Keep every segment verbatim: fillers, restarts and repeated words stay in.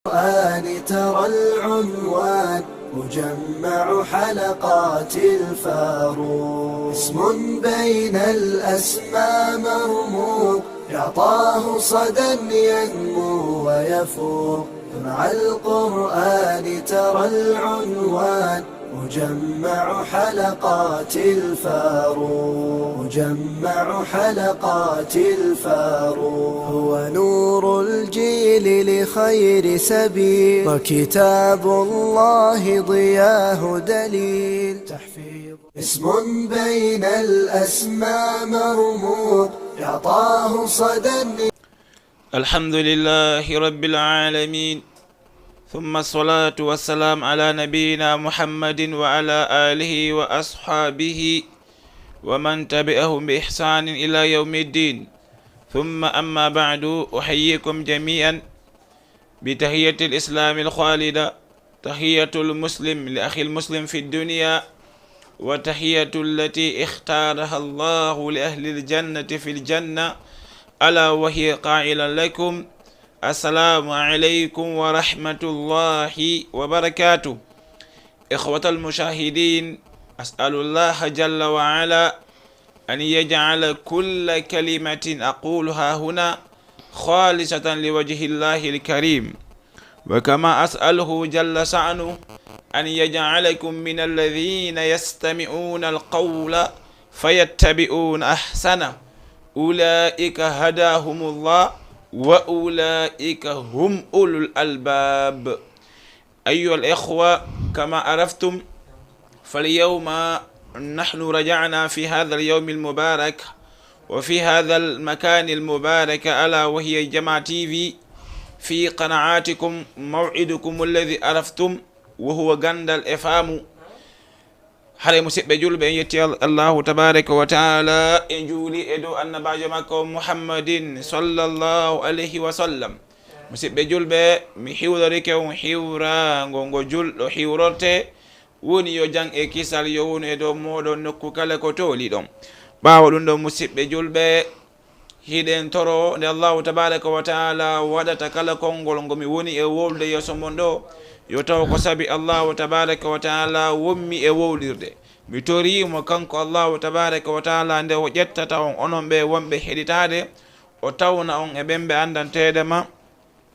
القرآن ترى العنوان مجمع حلقات الفاروق، اسم بين الأسماء مرموق، يعطاه صدى ينمو ويفوق. مع القرآن ترى العنوان مجمع حلقات الفاروق، مجمع حلقات الفاروق. هو نور الجيل لخير سبيل، وكتاب الله ضياه دليل. تحفيظ اسم بين الأسماء مرموق، يعطاه صدى. الحمد لله رب العالمين، ثم الصلاة والسلام على نبينا محمد وعلى آله وأصحابه ومن تبعهم بإحسان إلى يوم الدين. ثم أما بعد، أحييكم جميعا بتحية الإسلام الخالدة، تحية المسلم لأخي المسلم في الدنيا، وتحية التي اختارها الله لأهل الجنة في الجنة، ألا وهي قائلا لكم: السلام عليكم ورحمة الله وبركاته. إخوة المشاهدين، أسأل الله جل وعلا أن يجعل كل كلمة أقولها هنا خالصة لوجه الله الكريم، وكما أسأله جل شأنه أن يجعلكم من الذين يستمعون القول فيتبعون أحسنه، أولئك هداهم الله وأولئك هم أولو الألباب. أيها الإخوة، كما عرفتم، فاليوم نحن رجعنا في هذا اليوم المبارك وفي هذا المكان المبارك، ألا وهي جماعة تي في، في قناعاتكم موعدكم الذي عرفتم، وهو Ganndal e Faamu. Haray, musiɓɓe julɓe, en yetti Al-, Allahu tabaraka wa taala, en juuli e dow annabaajo makko Muhammadin sallallahu alayhi wa sallam. Musiɓɓe julɓe, mi hiwlorike on hiwraango ngo julɗo hiwrorte, woni yo jam e kisal yo wonu e dow mooɗon nokku kala ko tooliɗon. Ɓaawo ɗum ɗon, musiɓɓe julɓe, hiɗen toro nde Allahu tabaraka wa taala waɗata kala konngol ngo mi woni e wowlude yeeso mon ɗo, yo taw ko sabi Allahu tabaraka wa taala wonmi e wowlirde. Mi toriimo kanko Allahu tabaraka wa taala nde o ƴettata on, onon ɓe wonɓe heɗitaade, o tawna on e ɓen ɓe anndanteede ma,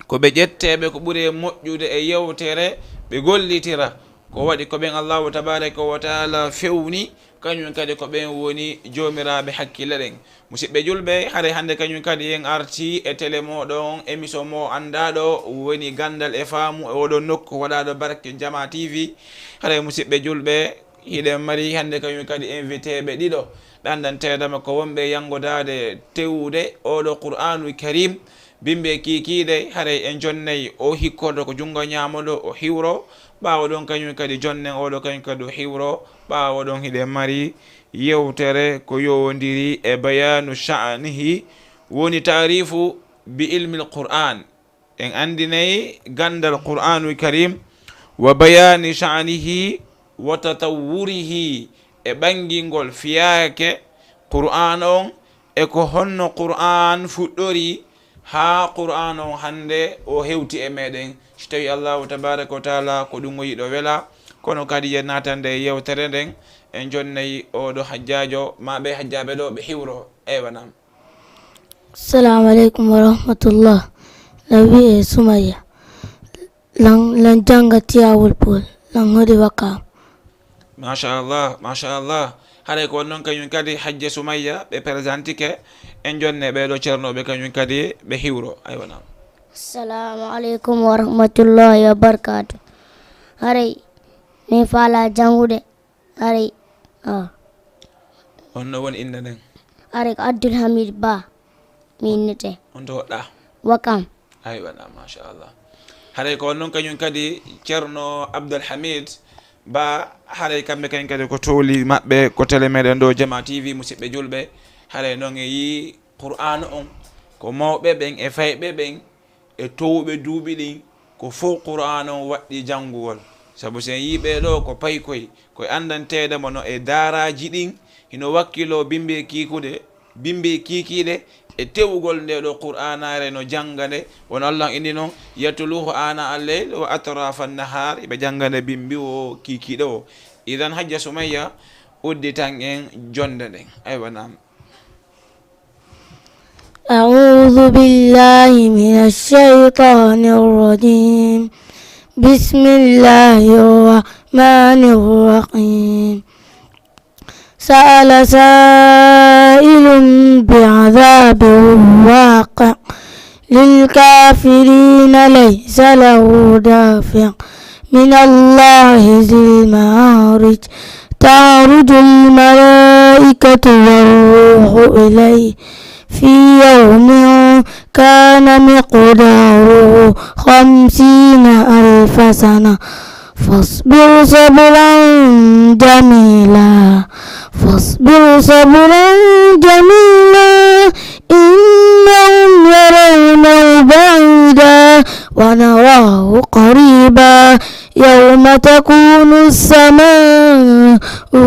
ko ɓe ƴetteeɓe ko ɓuri moƴƴude e yewtere, ɓe gollitira ko waɗi ko ɓen Allahu tabaraka wa taala fewni, kañum kadi ko ɓen woni joomiraaɓe hakkille ɗen. Musiɓɓe julɓe, haray hannde kañum kadi en arti e tele mooɗon, émission mo anndaaɗo woni Ganndal e Faamu e oɗon nokku waɗaaɗo barke Jama T V. Haray, musiɓɓe julɓe, hiɗen mari hannde kañum kadi invité ɓe ɗiɗo, ɗanndanteeɗo ma ko wonɓe yanngodaade tewude oɗo Qur'aanul Kariim, bimbe kiikiiɗe, haray en jonnay o hikkorɗo ko junngo ñaamo ɗo, o hiwro. Ɓaawo ɗon kañum kadi jonnen oɗo kañum kadi o hiwro. Ɓaawo ɗon hiɗen mari yewtere ko yowondiri e bayaanu sha'nihi, woni taarifu bi ilmil Qur'aan. En anndinay ganndal Qur'aanul Kariim, wa bayaani sha'nihi wa tatawwurihi, e ɓangingol fiyaake Qur'aan on, e ko honno Qur'aan fuɗɗori haa Qur'aan on hannde o hewti e meɗen. Si tawi Allahu tabaraka wa taala ko ɗum o yiɗo wela, kono kadi yen naatande e yewtere nden, en jonnay oɗo hajjaajo, ma ɓe hajjaaɓe ɗo ɓe hiwro. Eywa, naam. Assalamu aleykum wa rahmatullah. Lan wi'ee Sumayya. Lan, lan jannga Tiyaawul Pool. Lan hoɗi Wakaam. Machallah, machallah. Haray ko on non kañum kadi Hajja Sumayya ɓe présentike. En jonne ɓee ɗo ceernooɓe kañum kadi ɓe hiwro. Aywa, naam. Assalamu aleykum wa rahmatullahi wa barakaatu. Haray mi faala janngude. Haray, ah. On no woni innde nden? Haray ko Abdul Hamid Ba mi innete. On to woɗɗa? Wakam. Aywa, na, machallah. Haray ko on non kañum kadi Ceerno Abdul Hamid Ba, haray kamɓe kañum kadi ko tooli maɓɓe ko tele meɗen ɗo Jama T V, musiɓɓe julɓe. Haray non e yii Qur'aanu on, ko mawɓe ɓen e fayɓe ɓen e towɓe duuɓi ɗin, ko fow Qur'aana on waɗɗii janngugol. Sabu si en yii ɓee ɗoo ko paykoy, ko e anndanteede mo no e daaraaji ɗin, hino wakkiloo bimbi e kiikuɗe, bimbi e kiikiiɗe, e tewugol nde ɗo Qur'aanaare no jannga nde, won Allah inni noon, "Yatluhu ana al-layl wa atrafa an-nahar", iɓe jannga nde bimbi o kiikiiɗe o. Idan Hajja Sumayya udditan en jonnde nden. Aywa, naam. أعوذ بالله من الشيطان الرجيم. بسم الله الرحمن الرحيم. سأل سائل بعذاب واقع، للكافرين ليس له دافع، من الله ذي المعارج، تعرج الملائكة والروح إليه في يوم كان مقداره خمسين ألف سنة، فاصبر صبرا جميلا، فاصبر صبرا جميلا، إنهم يرونه بعيدا ونراه قريبا، يوم تكون السماء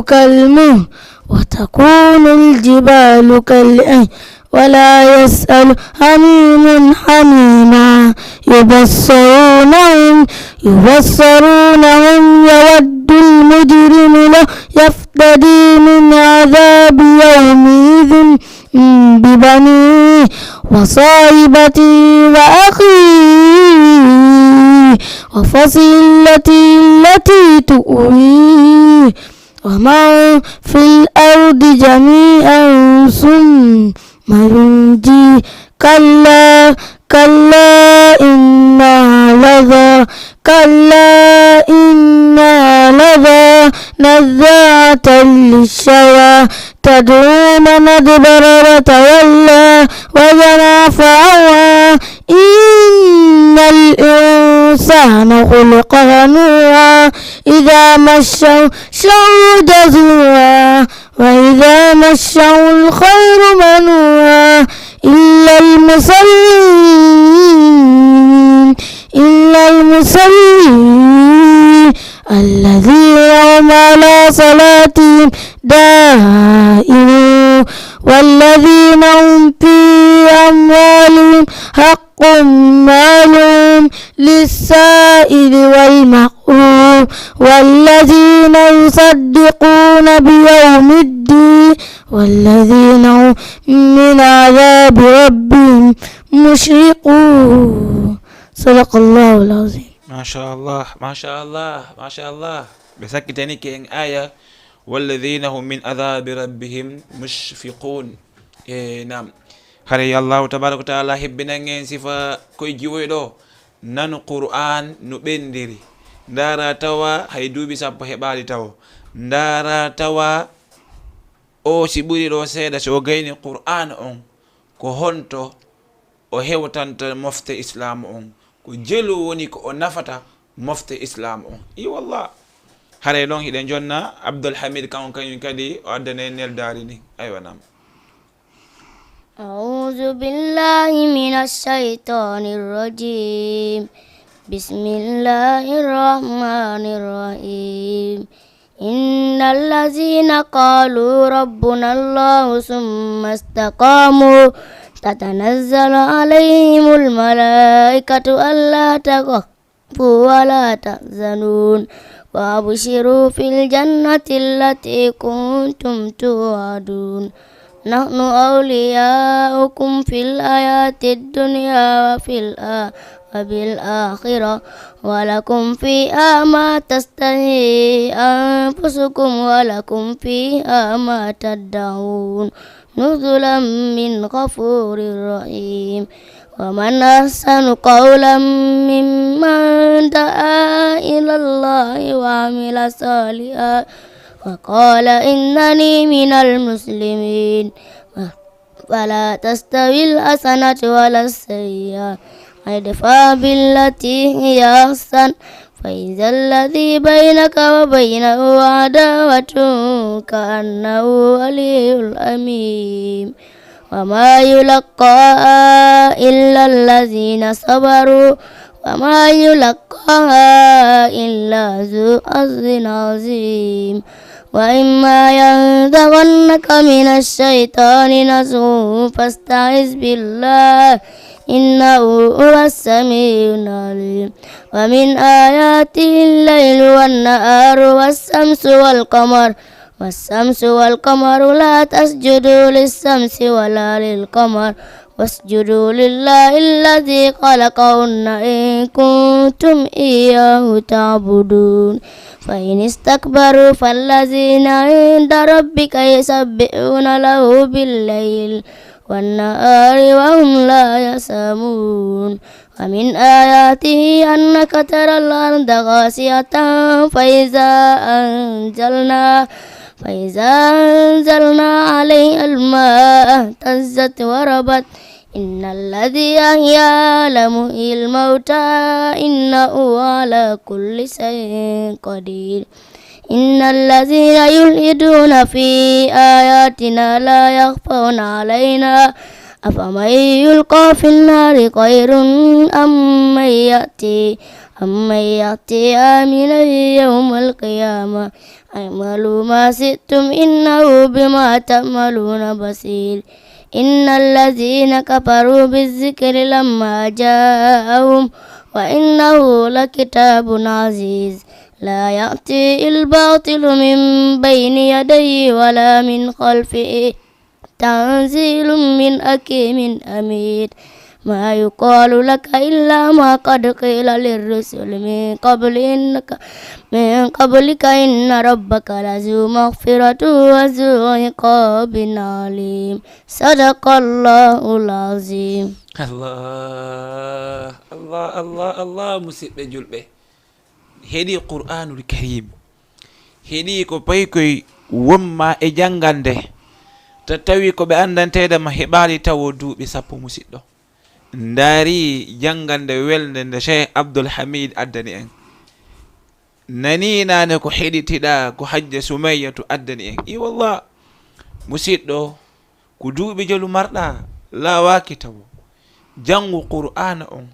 كالمهل وتكون الجبال كالعهن ولا يسأل حميم حميما، يبصرونهم، يبصرونهم، يود المجرم لو يفتدي من عذاب يومئذ ببنيه وصاحبته وأخيه وفصيلته التي تؤويه ومن في الأرض جميعا ثم ينجيه. كلا، كلا إنها لظى، كلا إنها لظى، نزاعة للشوى، تدعو من أدبر وتولى، وجمع فأوعى، إن الإنسان خلق هلوعا، إذا مسه الشر جزوعا، وإذا مسه الخير منوعا، إلا المصلين، إلا المصلين، الذين هم على صلاتهم دائمون، والذين هم في أموالهم حق معلوم للسائل والمحروم، والذين يصدقون بيوم الدين، والذين هم من عذاب ربهم مشفقون. صدق الله العظيم. Machallah, machallah, machallah. Ɓe sakkitanike en aya, "Walladhina hum min adhabi rabbihim mushfiqun." E nam, haray Allahu tabaraka wa taala hebbinan en sifa koye jiwoy ɗo. Nanu Qur'an no ɓendiri. Ndaara tawa hay duuɓi sappo heɓaali tawo. Ndaara tawa o si ɓuri ɗo seeɗa, so o gayni Qur'an on, ko honto o hewtanta mofte Islaamu on? Ko jelu woni ko o nafata mofte Islaamu on. I wallah. Haray ɗon hiɗen jonna Abdul Hamid, kanko kañum kadi o addana en neldaari ndin. Aywa nam. أعوذ بالله من الشيطان الرجيم. بسم الله الرحمن الرحيم. إن الذين قالوا ربنا الله ثم استقاموا تتنزل عليهم الملائكة ألا تخافوا ولا تحزنوا وأبشروا في الجنة التي كنتم توعدون. نحن أولياؤكم في الحياة الدنيا وفي الآ-، وفي الآخرة، ولكم فيها ما تشتهي أنفسكم ولكم فيها ما تدعون، نزلا من غفور رحيم. ومن أحسن قولا ممن دعا إلى الله وعمل صالحا وقال إنني من المسلمين. فلا تستوي الحسنة ولا السيئة، ادفع بالتي هي أحسن، فإذا الذي بينك وبينه عداوة كأنه ولي حميم. وما يلقاها إلا الذين صبروا، وما يلقاها إلا ذو حظ عظيم. وإما ينزغنك من الشيطان نزغ فاستعذ بالله إنه هو السميع العليم. ومن آياته الليل والنهار والشمس والقمر والشمس والقمر لا تسجدوا للشمس ولا للقمر واسجدوا لله الذي خلقهن إن كنتم إياه تعبدون. فإن استكبروا فالذين عند ربك يسبحون له بالليل والنهار وهم لا يسأمون. ومن آياته أنك ترى الأرض خاشعة فإذا أنزلنا فإذا أنزلنا عليها الماء اهتزت وربت إن الذي أحياها لمحيي الموتى إنه على كل شيء قدير. إن الذين يلحدون في آياتنا لا يخفون علينا أفمن يلقى في النار خير أم من يأتي أم من يأتي آمنا يوم القيامة اعملوا ما شئتم إنه بما تعملون بصير. إن الذين كفروا بالذكر لما جاءهم وإنه لكتاب عزيز لا يأتيه الباطل من بين يديه ولا من خلفه تنزيل من حكيم حميد. ما يقال لك إلا ما قد قيل للرسل من قبل إنك من قبلك إن ربك لذو مغفرة وذو عقاب أليم. صدق الله العظيم. Allah, Allah, Allah, Allah, musidɓe julɓe. Heɗi Qur'anul Karim. Heɗi ko paykoy wonma e janngande. Ta tawi ko ɓe anndanteede ma heɓaali tawo duuɓi sappo, musidɗo. Ndaari janngande welnde nde Cheikh Abdul Hamid addani en. Nani naane ko heɗitiɗa ko Hajja Sumayyatu addani en. I wallah, musidɗo, ko duuɓi jelu marɗa, laawaaki tawo. Janngu Qur'aana on.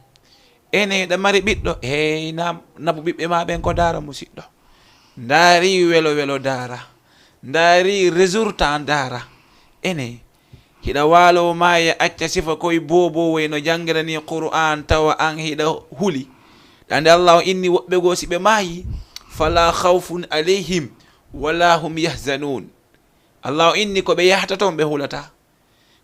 Ene ɗa mari ɓiɗɗo? Hey, naam, nabu ɓiɓɓe ma ɓen ko daara, musidɗo. Ndaari welo welo daara. Ndaari résultat daara. Ene, hiɗa waalo maaya acca sifa koy bobo way no janngirani Qur'aan tawa an hiɗa huli. Ɗande Allah o inni woɓɓe goo si ɓe maayi, fala khawfun alayhim wala hum yahzanun. Allah o inni ko ɓe yahata toon ɓe hulata.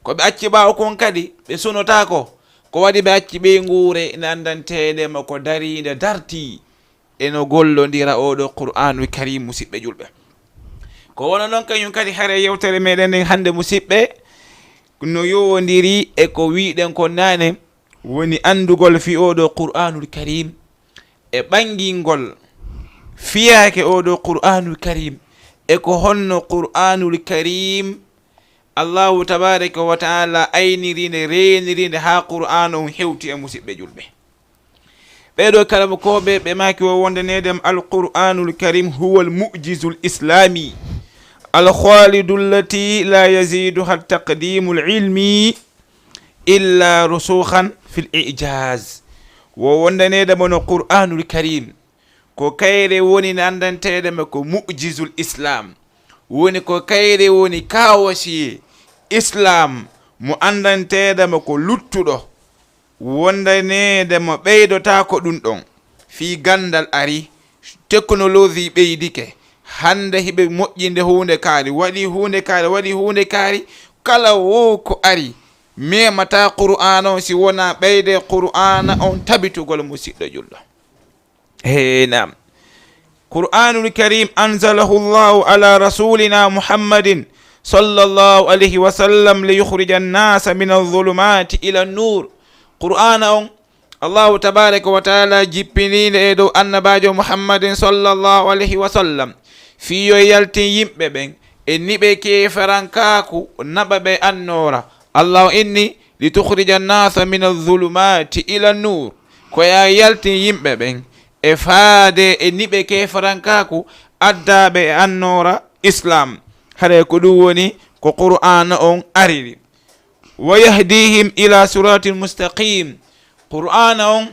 Ko ɓe acci ɓaawo kon kadi ɓe sunotaako. Ko waɗi ɓe acci ɓeynguure ene anndanteede ma ko dariinde dartii. Eno gollondira oo ɗoo Qur'aanul Kariim, musidɓe julɓe. Ko wano noon kañum kadi hare yewtere meɗen nden hannde, musidɓe, no yowondiri e ko wiiɗen kon naane, woni anndugol fii oo ɗoo Qur'aanul Kariim, e ɓanngingol fiyaake oo ɗoo Qur'aanul Kariim, e ko honno Qur'aanul Kariim Allaahu tabaaraka wa ta'aala ayniri nde, reeniri nde haa Qur'aana on hewti e, musidɓe julɓe. Ɓee ɗoo karamokooɓe ɓe maaki o wondaneede ma Al-Qur'aanul Kariim huwal mu'jizul islaami al khaalidu allati laa yaziiduha taqdiimul ilmi illa rusukhan fil i'jaaz. Wo wondaneede ma no Qur'aanul Kariim ko kayre woni nde anndanteede ma ko mu'jizul islaam. Woni ko kayre woni kaawasiye islaam mo anndanteede ma ko luttuɗo. Wondaneede mo ɓeydotaako ɗum ɗon. Fii ganndal ari, teknolosi ɓeydike. Hannde hiɓe moƴƴinde huunde kaari, waɗi huunde kaari, waɗi huunde kaari. Kala wo ko ari, memataa Qur'aana on si wonaa ɓeyde Qur'aana on tabitugol, musidɗo julɗo. He, naam. Qur'aanul Kariim anzalahu Allaahu ala rasuulina Muhammadin sallallahu alayhi wa sallam li yukhrija annaasa mina zulumaati ila nuur. Qur'aana on, Allaahu tabaaraka wa ta'aala jippinii nde e dow annabaajo Muhammadin sallallahu alayhi wa sallam, fii yo yaltin yimɓe ɓen e niɓe keeferankaaku, naɓa ɓe annoora. Allaahu inni, li tukhrija annaasa mina zulumaati ila nuur. Ko yo a yaltin yimɓe ɓen e faade e niɓe keeferankaaku, adda ɓe e annoora islaam. Haray ko ɗum woni ko Qur'aana on ariri. Wa yahdihim ila siraatil mustaqiim. Qur'aana on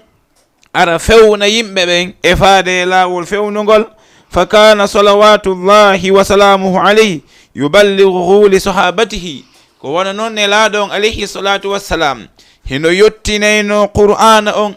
ara fewna yimɓe ɓen e faade e laawol fewnungol, فكان صلوات الله وسلامه عليه يبلغه لصحابته. Ko wano noon Nelaaɗo on, alayhi salatu wassalam, hino yottinayno Qur'aana on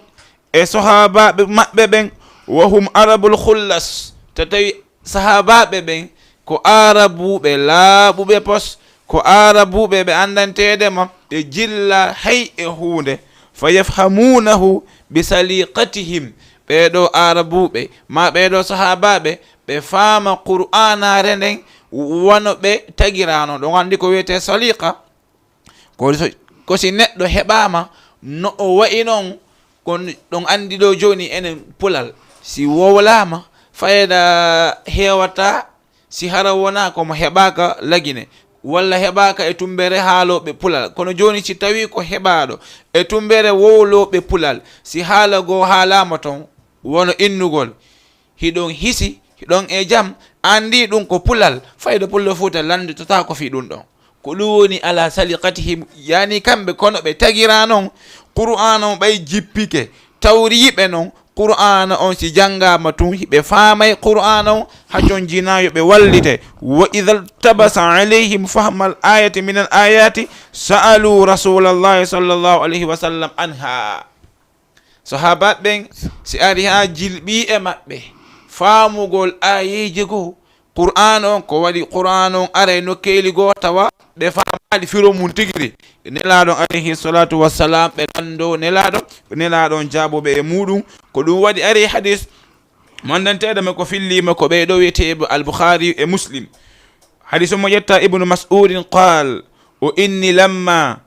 e sahaabaaɓe maɓɓe ɓen, وهم عرب الخلص, ta tawi sahaabaaɓe ɓen ko Aarabuuɓe laaɓuɓe pos, ko Aarabuuɓe ɓe anndanteede ma, ɓe jilla hay e huunde. فيفهمونه بسليقتهم. Ɓee ɗoo Aarabuuɓe, maa ɓee ɗoo sahaabaaɓe, ɓe faama Qur'aanaare nden wano ɓe tagiraano. Ɗon anndi ko wiyetee saliqa, ko so, ko si neɗɗo heɓaama no o wayi non, kon ɗon anndi ɗoo jooni enen Pulal, si wowlaama, fayda heewata si hara wonaa ko mo heɓaaka Lagine, walla heɓaaka e tummbere haalooɓe Pulal. Kono jooni, si tawii ko heɓaaɗo e tummbere wowlooɓe Pulal, si haala goo haalaama ton, wano innugol, hiɗon hisi, hiɗon e jam, anndi ɗum ko Pulal, fayda Pullo Fuuta lanndototaako fii ɗum ɗon. Ko ɗum woni على سليقتهم, yaani kamɓe kono ɓe tagiraa non Qur'aana on ɓay jippike, tawriiɓe non Qur'aana on si janngaama tun, hiɓe faamay Qur'aana on, hacon jinaa yo ɓe wallite. وإذا التبس عليهم فهم الآية من الآيات سألوا رسول الله صلى الله عليه وسلم عنها. Sahaabaaɓe ɓen, si ari haa jilɓii e maɓɓe faamugol aayeeje goo, Qur'aana on, ko waɗi Qur'aana on aray nokkeeli goo tawa ɓe faamaali firo mun tigi ri, Nelaaɗo on, alayhi salatu wassalam, ɓe lanndoo Nelaaɗo, Nelaaɗo on jaaboo ɓe e muuɗum. Ko ɗum waɗi ari hadis mo anndanteeɗo men ko filliima ko ɓee ɗoo wi'eteeɓe Al-Bukhari e Muslim. Hadis on mo ƴetta Ibnu Mas'udin qaal, o inni lamma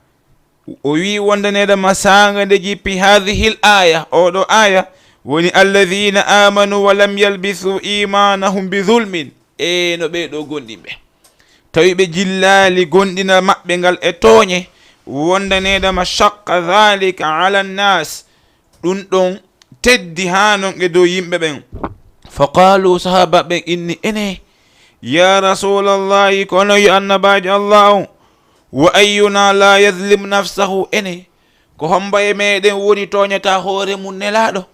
O wi'i wondaneeɗo ma saanga nde jippi, هذه الآية, oo ɗoo aaya woni, الذين آمنوا ولم يلبسوا إيمانهم بظلم. E no ɓee ɗoo gomɗinɓe, tawi ɓe jillaali gomɗinal maɓɓe ngal e tooñe, wondaneeɗo ma, شق ذلك على الناس, ɗum ɗon teddi haa non e dow yimɓe ɓen. فقالوا, sahaaba ɓen inni, ene, يا رسول الله, kono yo Annabaajo Allah on, وأينا لا يظلم نفسه, ene, ko hombo e meɗen woni tooñata hoore mun Nelaaɗo?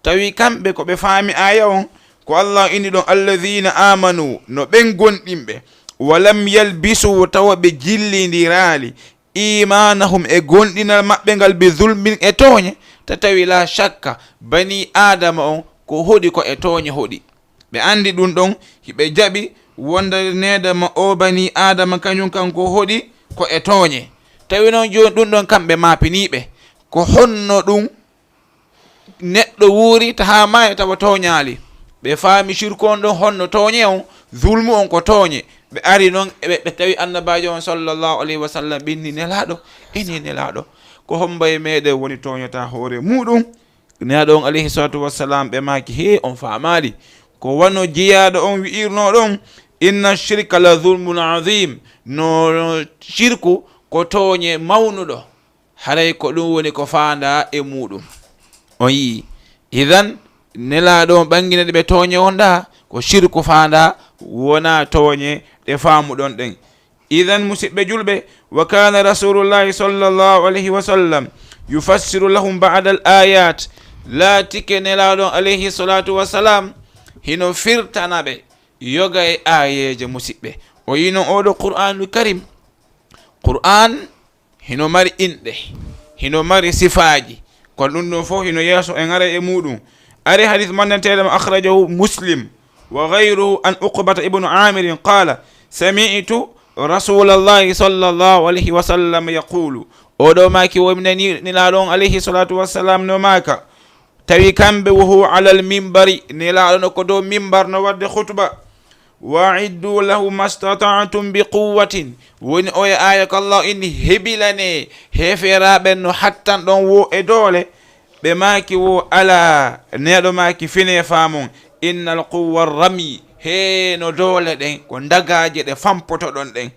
Tawi kamɓe ko ɓe faami aaya on, ko Allah inni ɗon, الذين آمنوا, no ɓen gomɗinɓe, ولم يلبسوا, tawa ɓe jillindiraali, إيمانهم, e gomɗinal maɓɓe ngal, بظلم, e tooñe, ta tawi لا شك, banii Aadama on ko hoɗi ko e tooñe hoɗi. Ɓe anndi ɗum ɗon, hiɓe jaɓi wondaneeɗo ma oo banii Aadama kañum kan ko hoɗi ko e tooñe. Tawi noon jooni ɗum ɗon kamɓe maapiniiɓe, ko honno ɗum neɗɗo wuuri ta haa maaya tawa tooñaali? Ɓe faami shirku on ɗon honno tooñe on, zulmu on ko tooñe. Ɓe ari noon, ɓe, ɓe tawi Annabaajo on sallallahu alayhi wa sallam, ɓe inni Nelaaɗo, ene Nelaaɗo, ko hombo e meɗen woni tooñata hoore muuɗum? Nelaaɗo on alayhi salatu wassalam, ɓe maaki, hee, on faamaali. Ko wano jiyaaɗo on wi'irnoo ɗon, إن الشرك لظلم عظيم, no shirku ko tooñe mawnuɗo. Haray ko ɗum woni ko faandaa e muuɗum. On yi'i. Idan, Nelaaɗo on ɓanngina ɗi ɓe tooñe on ɗaa, ko shirku faandaa, wonaa tooñe ɗe faamuɗon ɗen. Idan, musidɓe julɓe, وكان رسول الله صلى الله عليه وسلم يفسر لهم بعض الآيات. Laatike Nelaaɗo on alayhi salatu wassalam hino firtana ɓe yoga e aayeeje, musidɓe. O yino oo ɗoo Qur'aanul Karim. Qur'aan hino mari inɗe, hino mari sifaaji, kono ɗum ɗon fof hino yeeso, en aray e muuɗum. Ari hadis manndanteeɗo mo, أخرجه مسلم وغيره عن عقبة بن عامر قال: سمعت رسول الله صلى الله عليه وسلم يقول. Oo ɗoo maaki, o mi nanii Nelaaɗo on alayhi salatu wassalam no maaka. Tawi kamɓe, وهو على المنبر, Nelaaɗo no ko dow mimbar no waɗde khutba. وأعدوا له ما استطعتم بقوة. Woni oya aaya ko Allah inni, hebilanee heeferaaɓe no hattanɗon woo e doole. Ɓe maaki woo, ألا, Nelaaɗo maaki, finee faamon, إن القوة الرمي, hee no doole ɗen, ko ndagaaje ɗe fampotoɗon ɗen.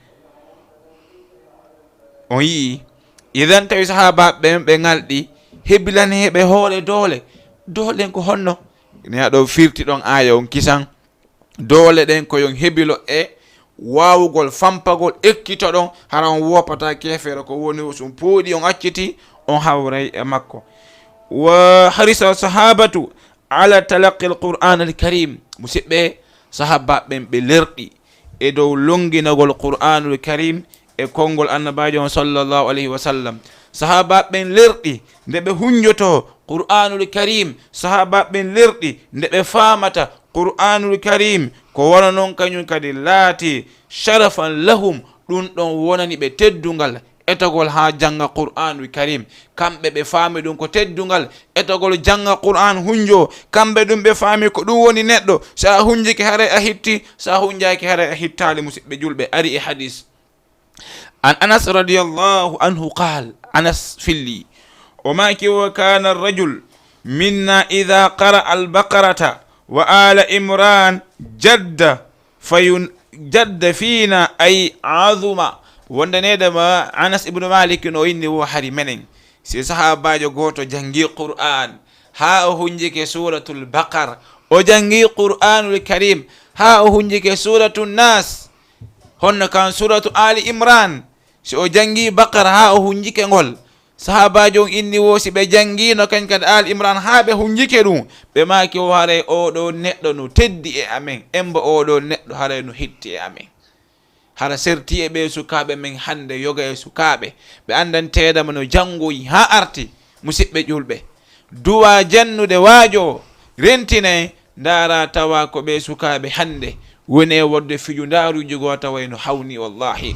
On yi'i, idan tawi sahaabaaɓe ɓen ɓe ŋalɗi, hebilanee ɓe hoore doole. Doole ɗen ko honno? Nelaaɗo firti ɗon aaya on kisan. Doole ɗen ko yon hebilo e waawugol fampagol, ekkitoɗon, hara on woopataa keefeero ko woni o, so on pooɗi, on accitii, on hawray e makko. وحرص الصحابة على تلقي القرآن الكريم. Musidɓe, Sahaabaaɓe ɓen ɓe lerɗi e dow lonnginagol Qur'aanul Kariim e konngol Annabaajo on sallallahu alayhi wa sallam. Sahaabaaɓe ɓen lerɗi nde ɓe hunnjotoo Qur'aanul Kariim. Sahaabaaɓe ɓen lerɗi nde ɓe faamata Qur'aanul Kariim. Ko wano non kañum kadi laati sharafan lahum, ɗum ɗon wonani ɓe teddungal etogol haa jannga Qur'aanul Kariim. Kamɓe ɓe faami ɗum ko teddungal etogol jannga Qur'aan hunnjoo. Kamɓe ɗum ɓe faami ko ɗum woni neɗɗo, so a hunnjike haray a hitti, so a hunnjaaki haray a hittaali, musiɓɓe julɓe, ari e hadiis. An Anas radiyallahu anhu qaal, Anas filli, o maaki, wa kaana rajul minna ida qara'a albaqarata wa ala imran jadda fayun jadda fiina ay azuma. Wonde needema Anas ibnu Malik no inni wo hari menen, si sahaabaajo gooto janngi Qur'aan haa o hunnjike Suuratul Baqara, o janngi Qur'aanul Kariim haa o hunnjike Suuratu Naas, honno kan Suuratu Ali Imran, si o janngi Baqara haa o hunnjike ngol, sahaabaajo on inni wo si ɓe janngiino kañ kadi Ali Imran haa ɓe hunnjike ɗum, ɓe maaki wo haray oo ɗoo neɗɗo no teddi e amen, embo oo ɗoo neɗɗo haray no hitti e amen. Hara serti e ɓee sukaaɓe men hannde, yoga e sukaaɓe, ɓe anndanteedama no janngoyi haa arti, musiɓɓe julɓe. Duwa jannude waajoo, rentinay, ndaara tawa ko ɓee sukaaɓe hannde woni e waɗude fijundaaruuji goo tawa no hawni, wallahi.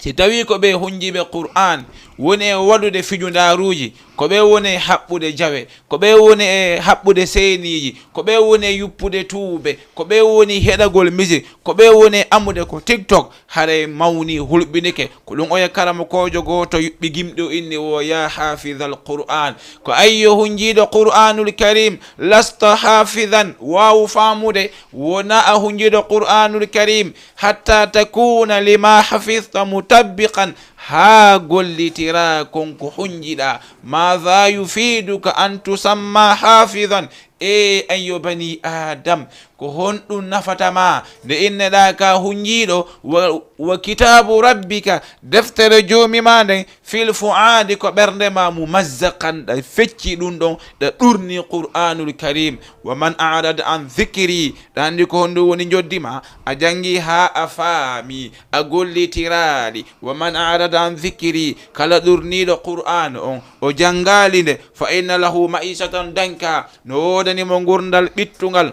Si tawii ko ɓee hunnjiiɓe Qur'aan woni e waɗude fijundaaruuji, ko ɓe woni e haɓɓude jawe, ko ɓe woni e haɓɓude seeniiji, ko ɓe woni e yuppude tuube, ko ɓe woni heɗagol misik, ko ɓe woni e amude ko TikTok, haray mawni hulɓinike. Ko ɗum oya karamokoojo gooto yuɓɓi gimɗi o inni wo, ya hafidal Qur'aan, ko ayyo hunnjiiɗo Qur'aanul Kariim, lasta hafidan, waawu faamude, wona a hunnjiiɗo Qur'aanul Kariim, hatta takuna lima hafidta mutabbiqan, haa gollitiraa kon ko hunnjiɗaa. Maada yufiduka an tusamma hafidan? E ayyo bani Adam, ko honɗum nafata ma nde inneɗaa ka hunnjiiɗo? Wa, wa kitaabu rabbika, deftere Joomi ma nden, fil fuaadi, ko ɓernde ma, mumazzaqan, ɗa fecci ɗum ɗon, ɗa ɗurni Qur'aanul Kariim. Wa man arada an zikri, ɗa anndi ko honɗum woni njoddi ma? A janngi haa a faami, a gollitiraali. Wa man arada an zikri, kala ɗurniiɗo Qur'aan on, o janngaali nde, fa inna lahu ma'ishatan danka, no woodani mo ngurndan ɓittungal.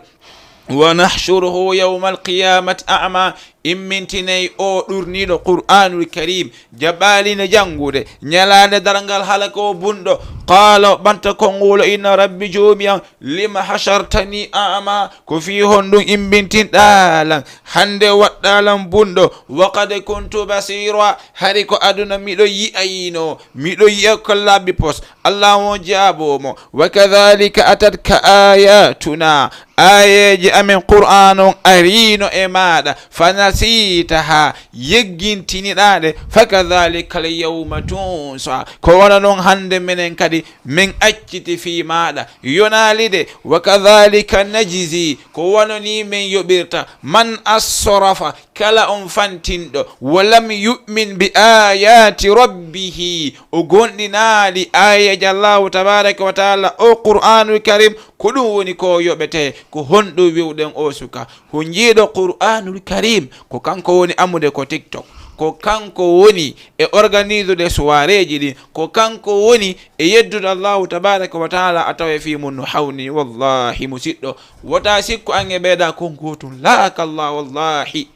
Wa nahshuruhu yawmal qiyamati a'ma, immintinay o ɗurniiɗo Qur'aanul Kariim, jaɓaali nde janngude, ñalaande darngal hala ko bunɗo. Qaala, o ɓanta konngol, inna rabbi, Joomi am, lima hashartani a'ma, ko fii honɗum immintinɗaa lan, hannde waɗɗaa lan bunɗo, wa qad kuntu basira, hari ko aduna miɗo yi'ayino, miɗo yi'a ko laabi pos. Allah on jaaboo mo, wa kadhalika atatka ayatuna, aayeeje amen Qur'aan on ariino e maaɗa, fanasitaha, yeggintiniɗaa ɗe, fakadhalika alyawma tunsa, ko wano non hannde menen kadi men acciti fii maaɗa, yonaali ɗe, wa kadhalika najzi, ko wano nii men yoɓirta, man asrafa, kala on fantinɗo, wa lam yu'min bi ayati rabbihi, o gomɗinaali aayeeje Allahu tabaraka wa taala, o Qur'aanul Kariim, ko ɗum woni ko yoɓetee. Ko honɗum wi'uɗen o suka? Hunnjiiɗo Qur'aanul Kariim, ko kanko woni amude ko TikTok, ko kanko woni e organisude soireeji ɗin, ko kanko woni e yeddude Allahu tabaraka wa taala, a tawa e fii mun no hawni. Wallahi, musiɗɗo, wota sikku an e ɓeeɗa kon gootum, laa kallaa, wallahi.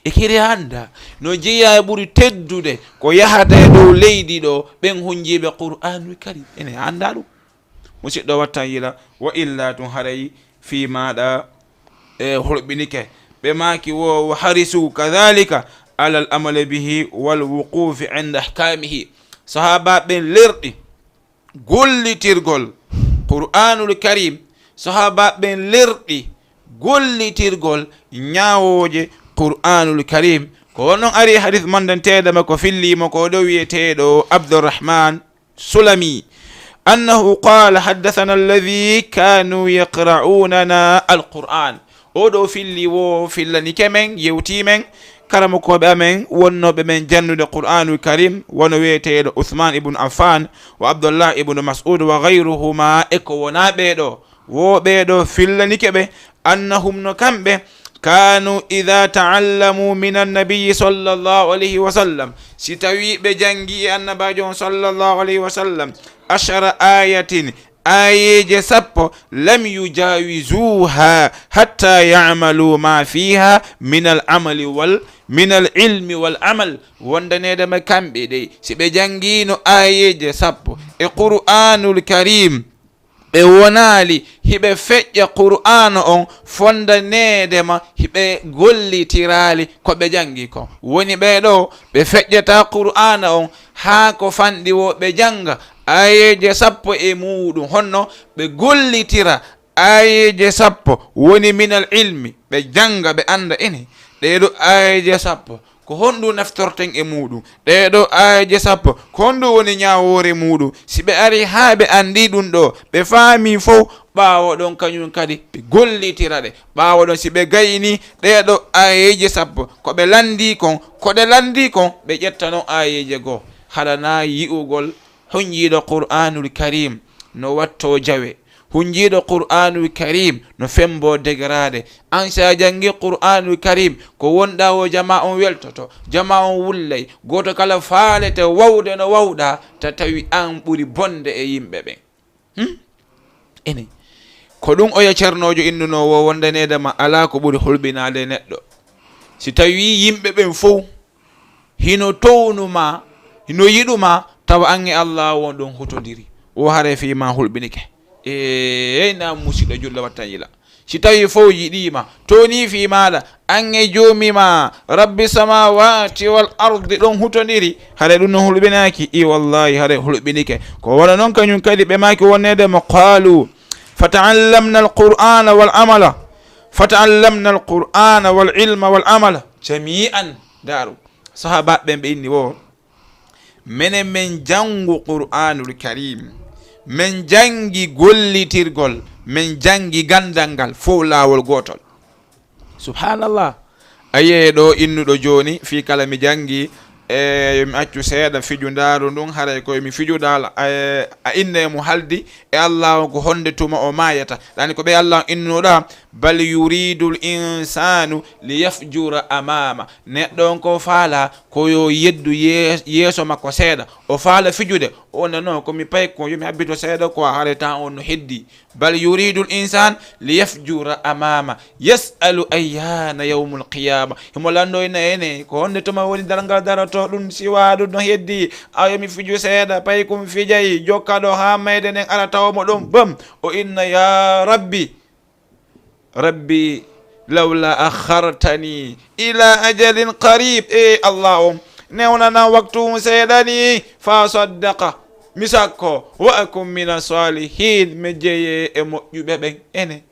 E kiri annda no jeyaa e ɓuri teddude ko yahata e dow leydi ɗo, ɓen hunnjiiɓe Qur'aanul Kariim. Ene annda ɗum. Musiɗɗo, wattan yila, wa illa tun haray fii maaɗa e hulɓinike. Ɓe maaki wo, wa harisu kadhalika alal amali bihi wal wuqufi inda ahkamihi. Sahaabaaɓe ɓen lerɗi gollitirgol Qur'aanul Kariim, sahaabaaɓe ɓen lerɗi gollitirgol ñaawooje Qur'aanul Kariim. Ko won non ari hadis manndanteeɗo mo ko fillii mo ko ɗo wi'eteeɗo Abdurrahman Sulami, annahu qaala, haddathana alladhi kanu yaqra'unana al-Qur'an. Oo ɗoo filli wo fillanike men, yewtii men, karamokooɓe amen wonnooɓe men janndude Qur'aanul Kariim, wano wi'eteeɗo Usmaan ibn Affaan wa Abdullah ibn Mas'ud wa ghayruhuma, e ko wonaa ɓee ɗoo. Wo ɓee ɗoo fillanike ɓe, annahum, no kamɓe, kaanu ida taallamu min annabiyi sallallahu alayhi wa sallam, si tawii ɓe janngii e annabaajo on sallallahu alayhi wa sallam, ashara ayatin, aayeeje sappo, lam yujawizuha hatta yamalu ma fiha min al amali wal, min al ilmi wal amal, wondaneede ma kamɓe dey, si ɓe janngiino aayeeje sappo e Qur'aanul Kariim, ɓe wonaali hiɓe feƴƴa Qur'aana on fondaneede ma hiɓe gollitiraali ko ɓe janngi kon. Woni ɓee ɗoo, ɓe feƴƴata Qur'aana on haa ko fanɗi wo ɓe jannga aayeeje sappo e muuɗum, honno ɓe gollitira aayeeje sappo, woni minal ilmi, ɓe jannga, ɓe annda ene. Ɗee ɗoo aayeeje sappo, ko honɗum naftorten e muuɗum? Ɗee ɗoo aayeeje sappo, ko honɗum woni ñaawoore muuɗum? Si ɓe arii haa ɓe anndii ɗum ɗoo, ɓe faamii fow, ɓaawo ɗon kañum kadi ɓe gollitira ɗe. Ɓaawo ɗon, si ɓe gaynii ɗee ɗoo aayeeje sappo, ko ɓe lanndii kon, ko ɗe lanndii kon, ɓe ƴetta non aayeeje goo. Haɗanaa yi'ugol hunjiiɗo Qur'aanul Kariim no wattoo jawe, hunjiiɗo Qur'aanul Kariim no femmboo degiraaɗe. An, si a janngii Qur'aanul Kariim, ko wonɗaa woo jamaa on weltoto, jamaa on wullay, gooto kala faalete wawde no wawɗaa, ta tawi an ɓuri bonde e yimɓe ɓen. Hmm? Ene. Ko ɗum oya ceernoojo innunoo woo wondaneede ma alaa ko ɓuri hulɓinaade neɗɗo. Si tawii yimɓe ɓen fow hino townu ma, hino yiɗu ma, tawa an e Allah on ɗon hutondiri, wo haray fii ma hulɓinike. Eey, na musiɗɗo julɗo wattan yila. Si tawii fow yiɗii ma, townii fii maaɗa, an e Joomi ma, Rabbi samaawaati wal ardi, ɗon hutondiri, haray ɗum no hulɓinaaki? I wallahi, haray hulɓinike. Ko wano non kañum kadi ɓe maaki wonneede mo, qaalu, fata'allamna al-Qur'ana wal amala, fata'allamna al-Qur'ana wal ilma wal amala jami'an. Daaru, sahaabaaɓe ɓen ɓe inni wo, menen men janngu Qur'aanul Kariim, men janngi gollitirgol, men janngi ganndal ngal fow laawol gootol. Subhaanallah. A yi'ay ɗoo innuɗo jooni, fii kala mi janngi, e, yo mi accu seeɗa fiju ndaaru ndun, haray ko yo mi fiju daala, e, a inna e mo haldi e Allah on ko honde tuma o maayata. Ɗaani ko ɓe Allah on innuɗaa, bal yuridul insaanu li yafjura amaama. Neɗɗo on ko faala ko yo yeddu yee-, yeeso makko seeɗa. O faala fijude. O wonde non ko mi pay ko yo mi habbito seeɗa ko haray tan on no heddi. Bal yuridul insaan li yafjura amaama. Yas'alu ayyana yawmul qiyaama. Himo lanndo ina ene ko honde tuma woni darngal daroto ɗum siwa ɗum no heddi. Aw yo mi fiju seeɗa, pay ko mi fijay, jokka ɗo haa mayde nden ara tawa mo ɗon bam. O inna, ya Rabbi, Rabbi, lawla akhartani ila ajalin qarib. E Allah on, newnana waktu seeɗa ni, fa saddaqa, mi sakko, wa akun mina salihin, mi jeye e moƴƴuɓe ɓen. Ene,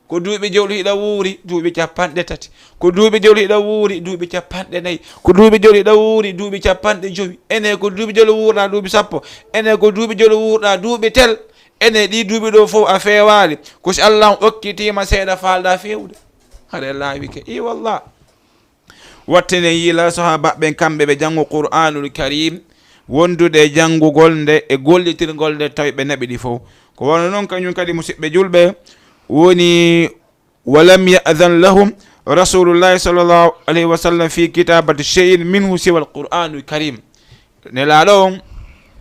ko duuɓi jawlu hiɗa wuuri, duuɓi capanɗe tati. Ko duuɓi jawlu hiɗa wuuri, duuɓi capanɗe nayi. Ko duuɓi jawlu hiɗa wuuri, duuɓi capanɗe jowi. Ene, ko duuɓi jawlu wuurɗa, duuɓi sappo. Ene, ko duuɓi jawlu wuurɗa, duuɓi tel. Ene, ɗi duuɓi ɗo fow a feewaali. Ko si Allah on okkitiima seeɗa faalɗa feewde. Haɗa laawike. I wallah. Wattene yiila sahaaba ɓen, kamɓe ɓe janngo Qur'aanul Kariim, wondude e janngugol nde e gollitirgol nde, tawi ɓe naɓi ɗi fow. Ko wano non kañum kadi, musiɓɓe julɓe, woni, walam ya'zan lahum Rasulullahi sallallahu alayhi wa sallam fi kitabati shay'in minhu siwa al-Qur'anul Karim. Nelaaɗo on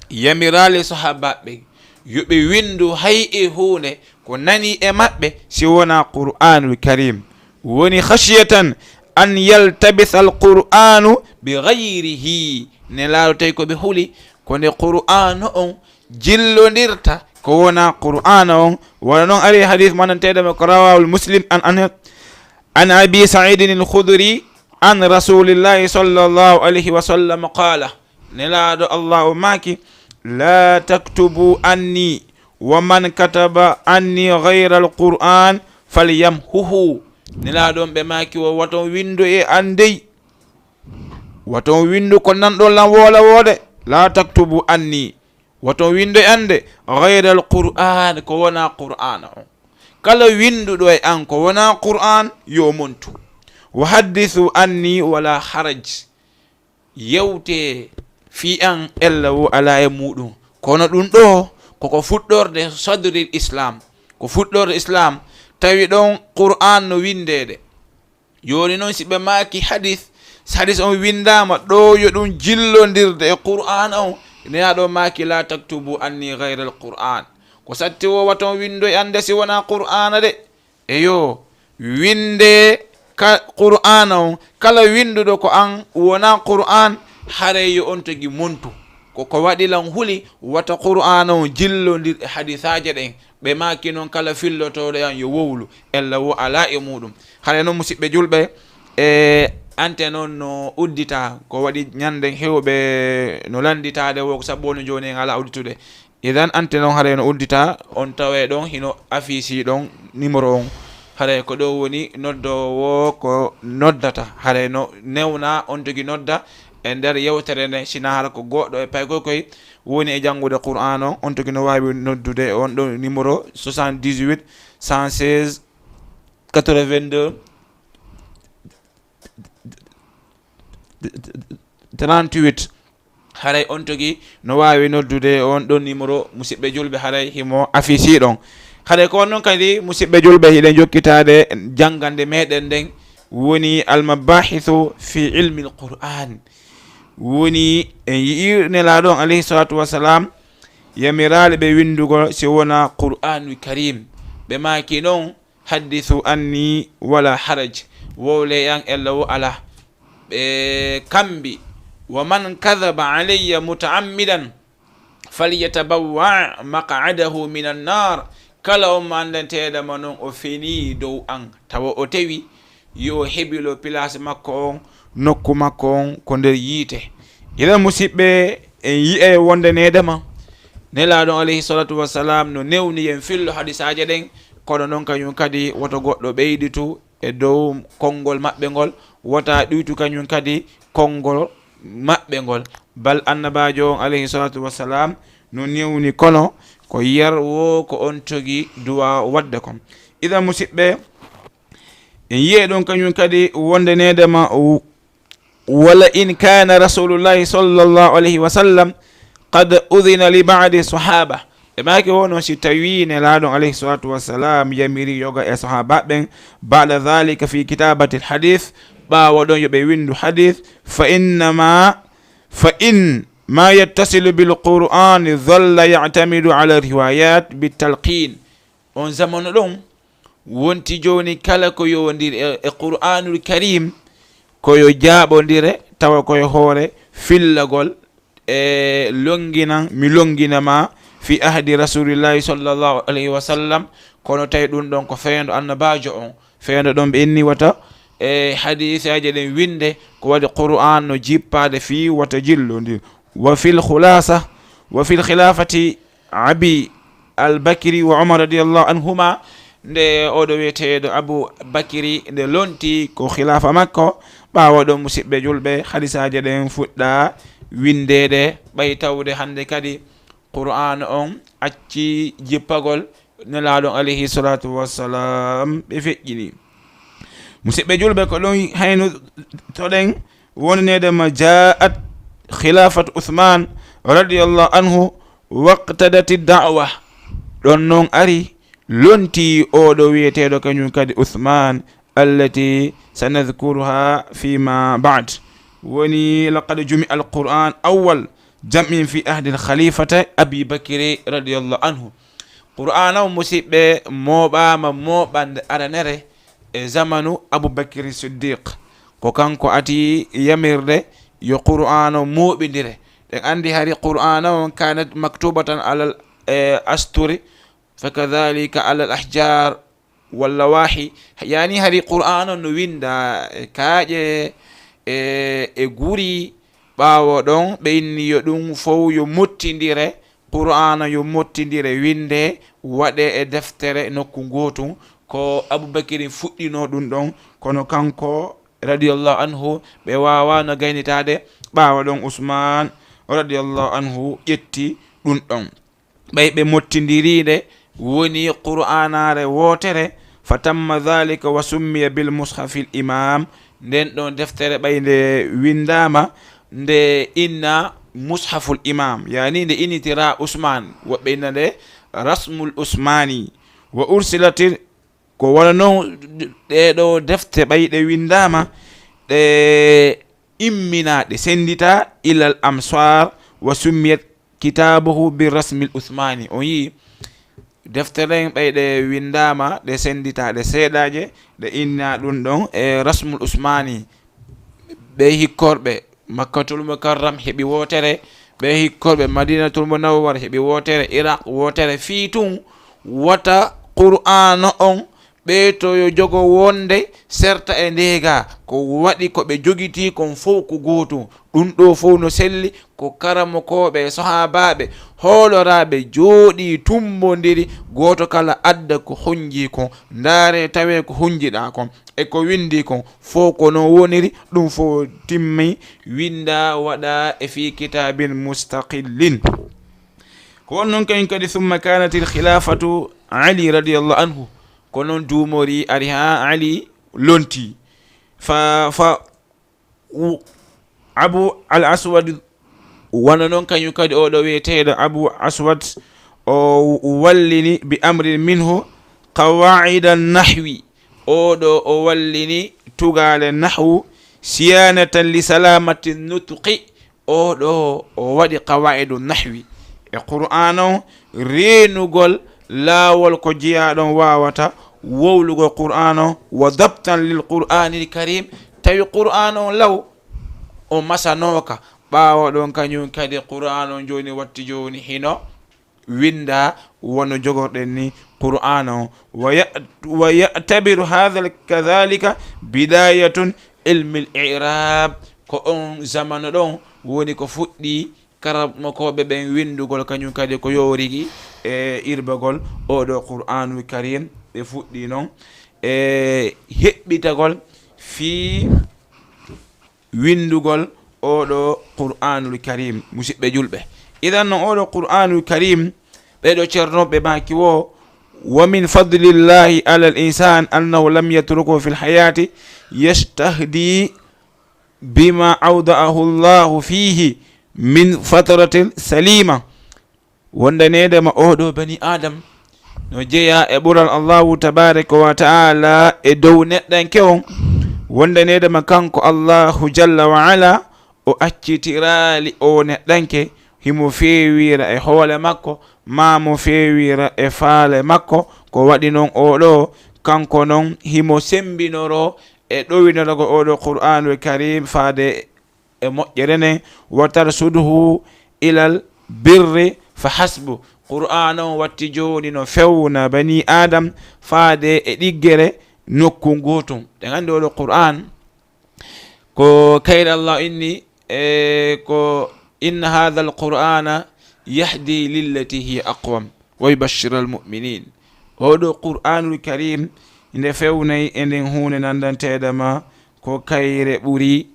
yamiraali sahaabaaɓe ɓen yo ɓe winndu hay e huunde ko nani e maɓɓe si wonaa Qur'aanul Karim. Woni khashyatan an yaltabisa al-Qur'anu bi ghayrihi. Nelaaɗo tawi ko ɓe huli ko nde Qur'aanu on jillondirta ko wonaa Qur'aana on. Wano non ari e hadiis mannanteeɗo mo ko rawahul Muslim an, an, an Abi Sa'idin al-Khudri an Rasulillahi sallallahu alayhi wa sallam qaala, Nelaaɗo Allah o maaki, la taktubu anni wa man kataba anni ghayra al-Qur'an falyamhuhu. Nelaaɗo on ɓe maaki wo, waton winndu e an dey. Waton winndu ko nanɗon lan woola woode. La taktubu anni. Waton winndu e an de, ghayra al-Qur'an, ko wonaa Qur'aana on. Kala winnduɗo e an ko wonaa Qur'an, yo montu. Wa haddisu anni wala haraj. Yewtee fii an, ella wo alaa e muuɗum. Kono ɗum ɗoo, koko fuɗɗorde sadril Islam. ko fuɗɗorde Islam, tawi ɗon Qur'an no winndeede. Jooni noon, si ɓe maaki hadis, si hadis on winndaama ɗo, yo ɗum jillondirde e Qur'an on, Nelaaɗo maaki, "La taktubu anni gayra al-Qur'an." Ko satti o wata on winndoy annde si wonaa Qur'aana de. Eyo, winnde ka Qur'aana on, kala winnduɗo ko an wonaa Qur'an, haray yo on tigi muntu. Ko, ko waɗi lan huli wata Qur'aana on jillondir e hadisaaje ɗen. Ɓe maaki noon, kala fillotooɗo e an yo wowlu, ella wo alaa e muuɗum. Haray noon, musiɓɓe julɓe, e ante noon no uddita, ko waɗi ñannden heewɓe no lannditaade wo, ko sabu woni jooni en alaa udditude. Idan ante noon haray no uddita, on taway ɗon hino affiche ɗon numéro on. Haray ko ɗo woni noddoowo ko noddata. Haray no newna on tigi nodda e nder yewtere nde, sina hara ko goɗɗo e paykoy koy woni e janngude Qur'an on, on tigi no waawi noddude on ɗo numéro soixante-dix-huit, cent seize, quatre-vingt-deux, trente-huit. Haray on tigi no waawi noddude on ɗon numéro, musiɓɓe julɓe, haray himo affiche ɗon. Haray ko on noon kadi, musiɓɓe julɓe, hiɗen jokkitaade janngande meɗen nden, woni Al-Mabahithu fi Ilmi Al-Qur'an. Woni en yi'ii Nelaaɗo on, alayhi salatu wassalam, yamiraali ɓe winndugol si wonaa Qur'anul Karim. Ɓe maaki noon, "Haddisu anni wala haraj." Wowle e an ella wo alaa. Ɓe kambi, "Wa man kadhaba alayya muta'ammidan falyatabawwa' maq'adahu minan nar." Kala on mo anndanteeɗo ma noon o fenii dow an, tawa o tewi, yo o hebilo place makko on, nokku makko on ko nder yiite. Idan musiɓɓe, en yi'ay wonde needema Nelaaɗo on, alayhi salatu wassalam, no newni en fillo hadisaaje ɗen, kono noon kañum kadi woto goɗɗo ɓeyditu e dow konngol maɓɓe ngol, wota ɗuytu kañum kadi konngol maɓɓe ngol. Bal Annabaajo on, alayhi salatu wassalam, no newni, kono ko yer wo ko on togi duwa wadde kon. Idan musiɓɓe, en yi'ay ɗon kañum kadi wonde needema, "Wala in kana Rasulullahi sallallahu alayhi wa sallam qad udhina li ba'di sahaba." Ɓe maaki, wono si tawi Nelaaɗo on, alayhi salatu wassalam, yamiri yoga e sahaba ɓen, "ba'da dhalika fi kitabati al-hadith," ɓaawo ɗon yo ɓe winndu hadith, "fa innama, fa in ma yattasilu bil Qur'ani dhalla ya'tamidu ala riwayat bit talqin." On zamanu ɗon, wonti jooni kala ko yowondiri e, e Qur'anul Karim, ko yo jaaɓondire, tawa ko e hoore fillagol, e longinan, mi longina ma, fi ahdi Rasulillahi sallallahu alayhi wa sallam, kono tawi ɗum ɗon ko fewndo Annabaajo on, fewndo ɗon ɓe inni wata, e hadiisaaji ɗen winnde, ko waɗi Qur'an no jippaade fii wata jillondir. Wa fil khulasa, wa fil khilafati Abi al-Bakri wa Umar radiyallahu anhuma, nde oɗo wiyeteeɗo Abu Bakri nde lonti ko khilaafa makko, ɓaawo ɗon, musiɓɓe julɓe, hadisaaje ɗen fuɗɗa winndeede, ɓay tawde hannde kadi Qur'aana on acci jippagol, Nelaaɗo on alayhi salatu wassalam ɓe feƴƴini. Musiɓɓe julɓe, ko ɗon hayno toɗen wonneede ma jaa'at khilafatu Uthman radiyallahu anhu waqtadati da'wa. Ɗon non ari lonti oɗo wiyeteeɗo kañum kadi Uthman, allati sanadhkuruha fima ba'd. Woni laqad jumi'a al-Qur'an awwal jam'in fi ahdi al-khalifati Abi Bakri radiyallahu anhu. Qur'aana on, musiɓɓe, mooɓaama mooɓande aranere e zamanu Abu Bakri Siddiq. Ko kanko ati yamirde yo Qur'aana on mooɓindire. Ɗen anndi hari Qur'aana on kanat maktubatan alal, e, asturi, fakadhalika alal ahjar wal lawahi. Yani hari Qur'aana on no winnda e kaaƴe, e, e guri. Ɓaawo ɗon, ɓe inni yo ɗum fow yo mottindire, Qur'aana yo mottindire, winnde, waɗe e deftere nokku ngootu. Ko Abu Bakri fuɗɗino ɗum ɗon, kono kanko radiyallahu anhu, ɓe waawano gaynitaade. Ɓaawo ɗon, Usman radiyallahu anhu ƴetti ɗum ɗon. Ɓay ɓe mottindiriinde woni Qur'aanaare wootere, fa tamma dhalika wa summiya bil mushafil imam. Nden ɗon deftere ɓay nde winndaama, nde inna Mushaful Imam, yani nde innitira Usman, woɓɓe inna nde Rasmul Usmani. Wa ursilatil, ko wano non ɗee ɗoo defte ɓay ɗe winndaama, ɗe imminaa, ɗe sennditaa, ilal amsar, wa summiyat kitaabuhu bi rasmil usmani. On yii, defte ɗen ɓay ɗe winndaama, ɗe sennditaa, ɗe seeɗaaje, ɗe inna ɗum ɗon e rasmul usmani. Ɓe hikkorɓe Makkatul Mukarram heɓi wootere, ɓe hikkorɓe Madinatul Munawwar heɓi wootere, Iraq wootere, fii tun wata Qur'aana on ɓeyto yo jogo wonde serta e ndeega. Ko waɗi ko ɓe jogitii kon fow ko gootum. Ɗum ɗoo fow no selli, ko karamokooɓe e sahaabaaɓe hooloraaɓe jooɗii tummbondiri, gooto kala adda ko hunjii kon, ndaaree tawee ko hunjiɗaa kon e ko winndii kon fow ko non woniri, ɗum fow timmi, winndaa, waɗaa e fii kitaabin mustaqillin. Ko on non kañum kadi, summa kaanatil khilaafatu Ali radiyallahu anhu, ko non duumori ari haa Ali lontii. Fa, fa, u-, Abu al Aswad, wano non kañum kadi oo ɗoo wiyeteeɗo Abu Aswad, o wallini bi amrin minhu qawaa'ida nahwi. Oo ɗoo o wallini tugaale nahwu, siyaanatan li salaamati nutqi. Oo ɗoo o waɗi qawaa'idu nahwi e Qur'aana on, reenugol laawol ko jiyaaɗo on waawata wowlugol Qur'aana on, wa dabtan lil Qur'aanil Kariim, tawi Qur'aana on law o masanooka. Ɓaawo ɗon kañum kadi Qur'aana on jooni watti jooni hino winndaa wano jogorɗen ni Qur'aana on. Wa ya-, wa ya'tabiru haadha kadhalika bidayatun ilmil i'raab. Ko on zamanu ɗon woni ko fuɗɗi karamokooɓe ɓen winndugol kañum kadi ko yoorigi e irbagol oo ɗoo Qur'aanul Kariim. Ɓe fuɗɗi non e heɓɓitagol fii winndugol oo ɗoo Qur'aanul Kariim, musiɓɓe julɓe. Idan non oo ɗoo Qur'aanul Kariim, ɓee ɗoo ceernooɓe maaki wo, wa min fadlillahi ala al insan annahu lam yatruku fil hayati yastahdi bima awda'ahu Allahu fihi min fatratin salima. Wondaneede ma oo ɗoo bani Aadam no jeyaa e ɓural Allahu tabaaraka wa ta'ala e dow neɗɗanke on. Wondaneede ma kanko Allahu jalla wa ala, o accitiraali oo neɗɗanke himo feewira e hoole makko, maa mo feewira e faale makko. Ko waɗi non oo ɗoo, kanko non himo sembinoro e ɗowinoragol oo ɗoo Qur'aanul Kariim faade e moƴƴere nden, wa tarsuduhu ilal birri fa hasbu. Qur'aana on watti jooni no fewna bani Aadam faade e ɗiggere nokku ngootum. Ɗen anndi oo ɗoo Qur'aan ko kayre Allah inni, e ko, inna haadhal Qur'aana yahdi lillati hiya aqwam wa yubashshiral mu'minin. Oo ɗoo Qur'aanul Kariim nde fewnay e nden huunde nanndanteeɗe ma ko kayre ɓuri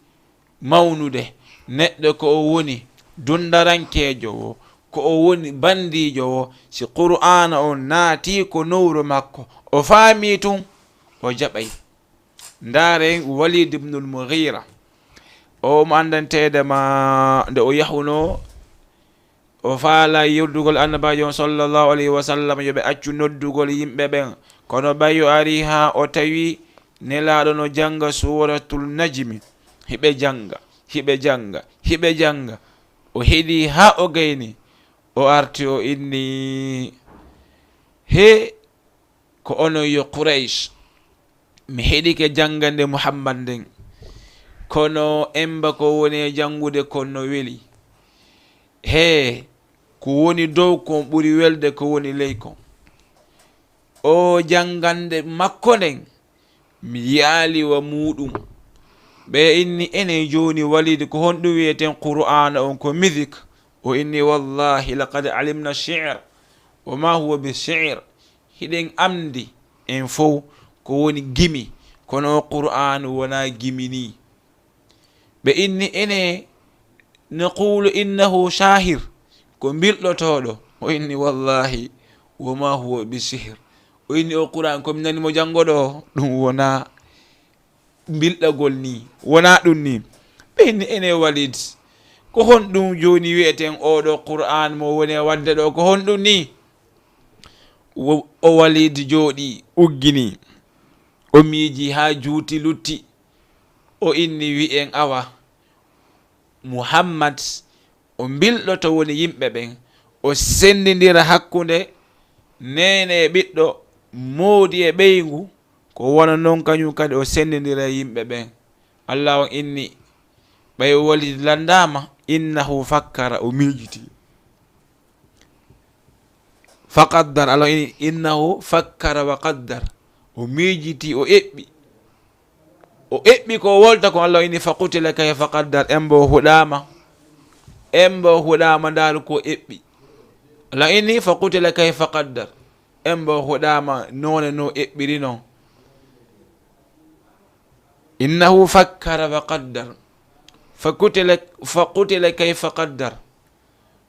mawnude. Neɗɗo ko o woni dundarankeejo wo, ko o woni banndiijo wo, si Qur'aana on naatii ko nowro makko, o faamii tun, o jaɓay. Ndaaren Walid ibnul Mughira. O mo anndanteeɗe ma nde o yahunoo, o faala yeddugol Annabaajo on sallallahu alayhi wa sallam, yo ɓe accu noddugol yimɓe ɓen. Kono ɓay o ari haa o tawi Nelaaɗo no jannga Suuratul Najmi, hiɓe jannga, hiɓe jannga, hiɓe jannga. O heɗii haa o gayni, o arti o inni, he, ko onon yo Quraysh, mi heɗike janngande Muhammad nden, kono emba ko woni e janngude kon no weli. Hee, ko woni dow kon ɓuri welde ko woni ley kon. O janngande makko nden, mi yi'aali wa muuɗum. Ɓe inni, enen jooni Walid, ko honɗum wi'eten Qur'aana on, ko musique? O inni, wallahi laqad alimna shi'r wa ma huwa bi shi'r. Hiɗen anndi en fow ko woni gimi, kono o Qur'aanu wonaa gimi nii. Ɓe inni, ene naqulu innahu shahir, ko mbilɗotooɗo. O inni, wallahi wa ma huwa bi sihir. O inni, o Qur'aan ko mi nani mo janngo ɗo, ɗum wonaa mbilɗagol nii, wonaa ɗum nii. Ɓe inni, ene Walid, ko honɗum jooni wi'eten oo ɗo Qur'aan mo woni e waɗde ɗo, ko honɗum nii? Wo-, o Waliid jooɗii, uggini, o miiji haa juuti lutti, o inni wi'en, awa, Muhammad, o mbilɗoto woni yimɓe ɓen, o senndindira hakkunde neene e ɓiɗɗo, moodi e ɓeyngu, ko wano non kañum kadi o senndindira e yimɓe ɓen. Allah on inni, ɓay o Waliid lanndaama, innahu fakkara, o miijitii. Fa qaddar, Allah o inni, innahu fakkara wa qaddar. O miijitii, o eɓɓi. O eɓɓi ko o wolta kon, Allah o inni, fa qutila kayfa qaddar. Embo o huɗaama. Embo o huɗaama, ndaaru ko o eɓɓi. Allah o inni, fa qutila kayfa qaddar. Embo o huɗaama, noone no eɓɓiri non. Innahu fakkara wa qaddar. Fa qutila, fa qutila kayfa qaddar.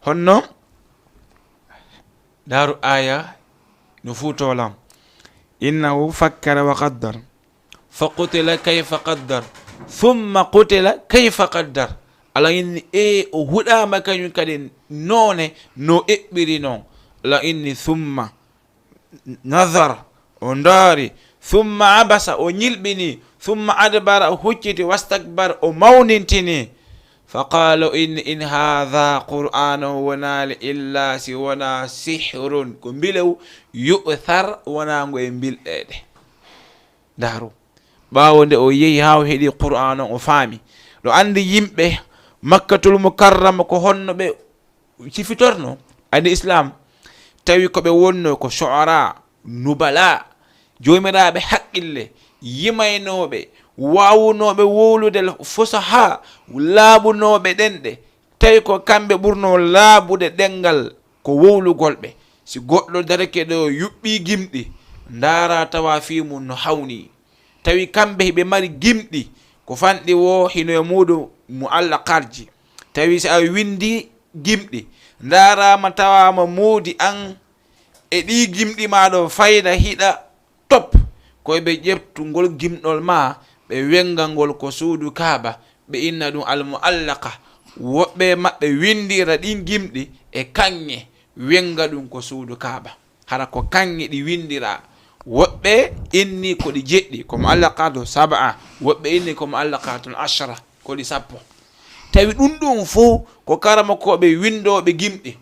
Honno? Ndaaru aaya no fuutoo lam. Innahu fakkara wa qaddar. Fa qutila kayfa qaddar. Thumma qutila kayfa qaddar. Allah inni, e, o huɗaama kañum kadi noone no eɓɓiri non. Allah inni, thumma nazar, o ndaari, thumma abasa, o ñilɓini, thumma adbara, o hucciti, wastakbar, o mawnintini. Fa qaala, o inni, in haadha, Qur'aan o wonaali, illa si wonaa sihrun, ko mbilewu, yu'thar, wonaangu e mbilɗeede. Ndaaru. Ɓaawo nde o yehi haa o heɗi Qur'aan on, o faami. Ɗo anndi yimɓe Makkatul Mukarrama ko honno ɓe sifitorno anndi Islam, tawi ko ɓe wonno ko shu'ara, nubala, joomiraaɓe haqqille, yimaynooɓe, waawunooɓe wowlude, fusaha, laaɓunooɓe ɗenɗe, tawi ko kamɓe ɓurno laaɓude ɗenngal ko wowlugol ɓe. Si goɗɗo darake ɗo yuɓɓii gimɗi, ndaara tawa fii mum no hawni. Tawi kamɓe hiɓe mari gimɗi, ko fanɗi woo hino e muuɗum mu'allaqaatji. Tawi si a winndi gimɗi, ndaaraama tawaama moodi an e ɗii gimɗi maa ɗo fayda hiɗa top, ko ɓe ƴettugol gimɗol maa, ɓe wengangol ko suudu Kaaba, ɓe inna ɗum al-mu'allaqa. Woɓɓe maɓɓe winndira ɗin gimɗi e kaŋŋe, wenga ɗum ko suudu Kaaba. Hara ko kaŋŋe ɗi winndira. Woɓɓe inni ko ɗi jeɗɗi, ko mu'allaqatu sab'a. Woɓɓe inni ko mu'allaqatul ashra, ko ɗi sappo. Tawi ɗum ɗum fof ko karamokooɓe winndooɓe gimɗi.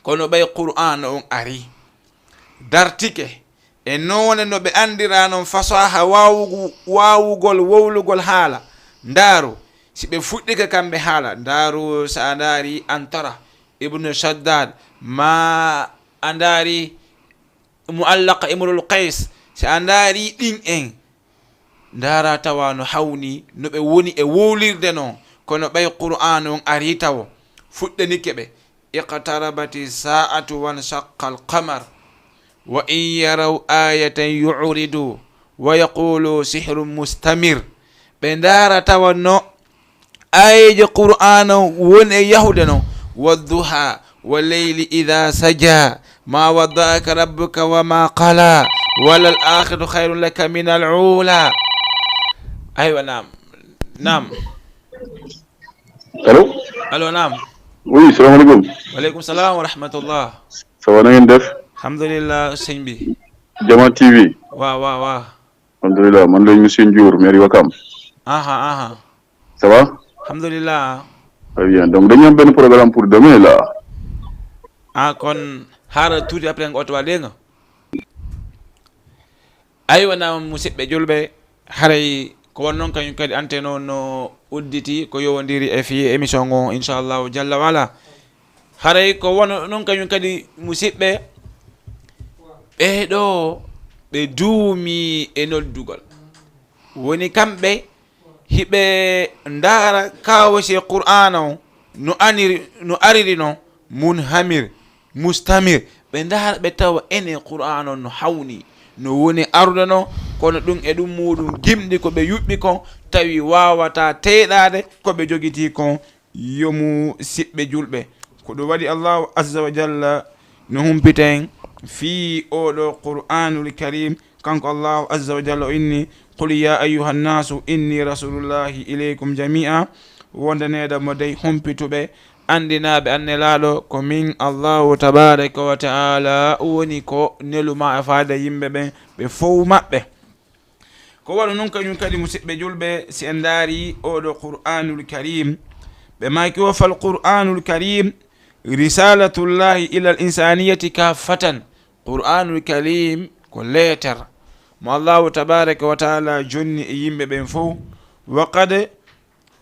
Kono ɓay Qur'aana on ari, dartike e noone no ɓe anndira non fasaha waawugu-, waawugol wowlugol haala. Ndaaru, si ɓe fuɗɗike kamɓe haala, ndaaru, so a ndaari Antara, Ibnu Shaddad, ma a ndaari Mu'allaqa Imrul Qays, si a ndaari ɗin en, ndaara tawa no hawni no ɓe woni e wowlirde non, kono ɓay Qur'aana on ari tawo fuɗɗanike ɓe. Iqtarabati sa'atu wanshaqqa al-qamar, wa in yaraw ayatan yu'ridu, wa yaqulu sihrun mustamir. Ɓe ndaara tawa no aayeeje Qur'aana woni e yahude no, wadduha, wa leyli idha saja, ma wadda'aka rabbuka wa ma qala, wa lal akhiratu khayrun laka min al ula. Aywa, naam. Naam. Allo? Allo, naam. Oui, salam aleykum. Wa aleykum salam wa rahmatullah. Ça va, na ngeen def? Alhamdulillah, sëñ bi. Jama T V. Waaw, waaw, waaw. Alhamdulillah, man lañ monsieur Ndiour, maire Wakam. Aha, aha. Ça va? Alhamdulillah. Très bien. Donc, dañu am benn programme pour demain, là. Ah, kon xaaral tuuti, après nga oote waat, dégg nga? Aywa, naam, musidɓe julɓe, haray ko won noon kañum kadi antenne o no udditi, ko yowondiri e fii émission ngo, inchallahu jalla wa ala. Haray ko won noon kañum kadi, musidɓe, ɓee ɗoo ɓe duumi e noddugol. Woni kamɓe hiɓe ndaara kawose Qur'aana o no aniri, no ariri non, munhamir, mustamir. Ɓe ndaara ɓe tawa enen Qur'aana o no hawni, no woni arude non, kono ɗum e ɗum muuɗum gimɗi ko ɓe yuɓɓi kon, tawi waawataa teyɗaade ko ɓe jogitii kon. Yo musidɓe julɓe, ko ɗum waɗi Allahu azza wa jalla no humpita en fii oo ɗoo Qur'aanul Kariim. Kanko Allahu azza wa jalla o inni, "Qul ya ayyuhan nasu inni rasulullahi ilaykum jami'a." Wonde needa mo dey humpituɓe, anndinaaɓe an Nelaaɗo ko min Allahu tabaaraka wa ta'ala woni ko nelu ma e faade yimɓe ɓen ɓe fow maɓɓe. Ko waɗu nun kañum kadi, musiɓɓe julɓe, si en ndaari oo ɗoo Qur'aanul Kariim, ɓe maaki o, fal Qur'aanul Kariim risalatullahi ilal insaniyati kaffatan. Qur'aanul Kariim ko leeter mo Allahu tabaaraka wa ta'ala jonni e yimɓe ɓen fow. Wa qad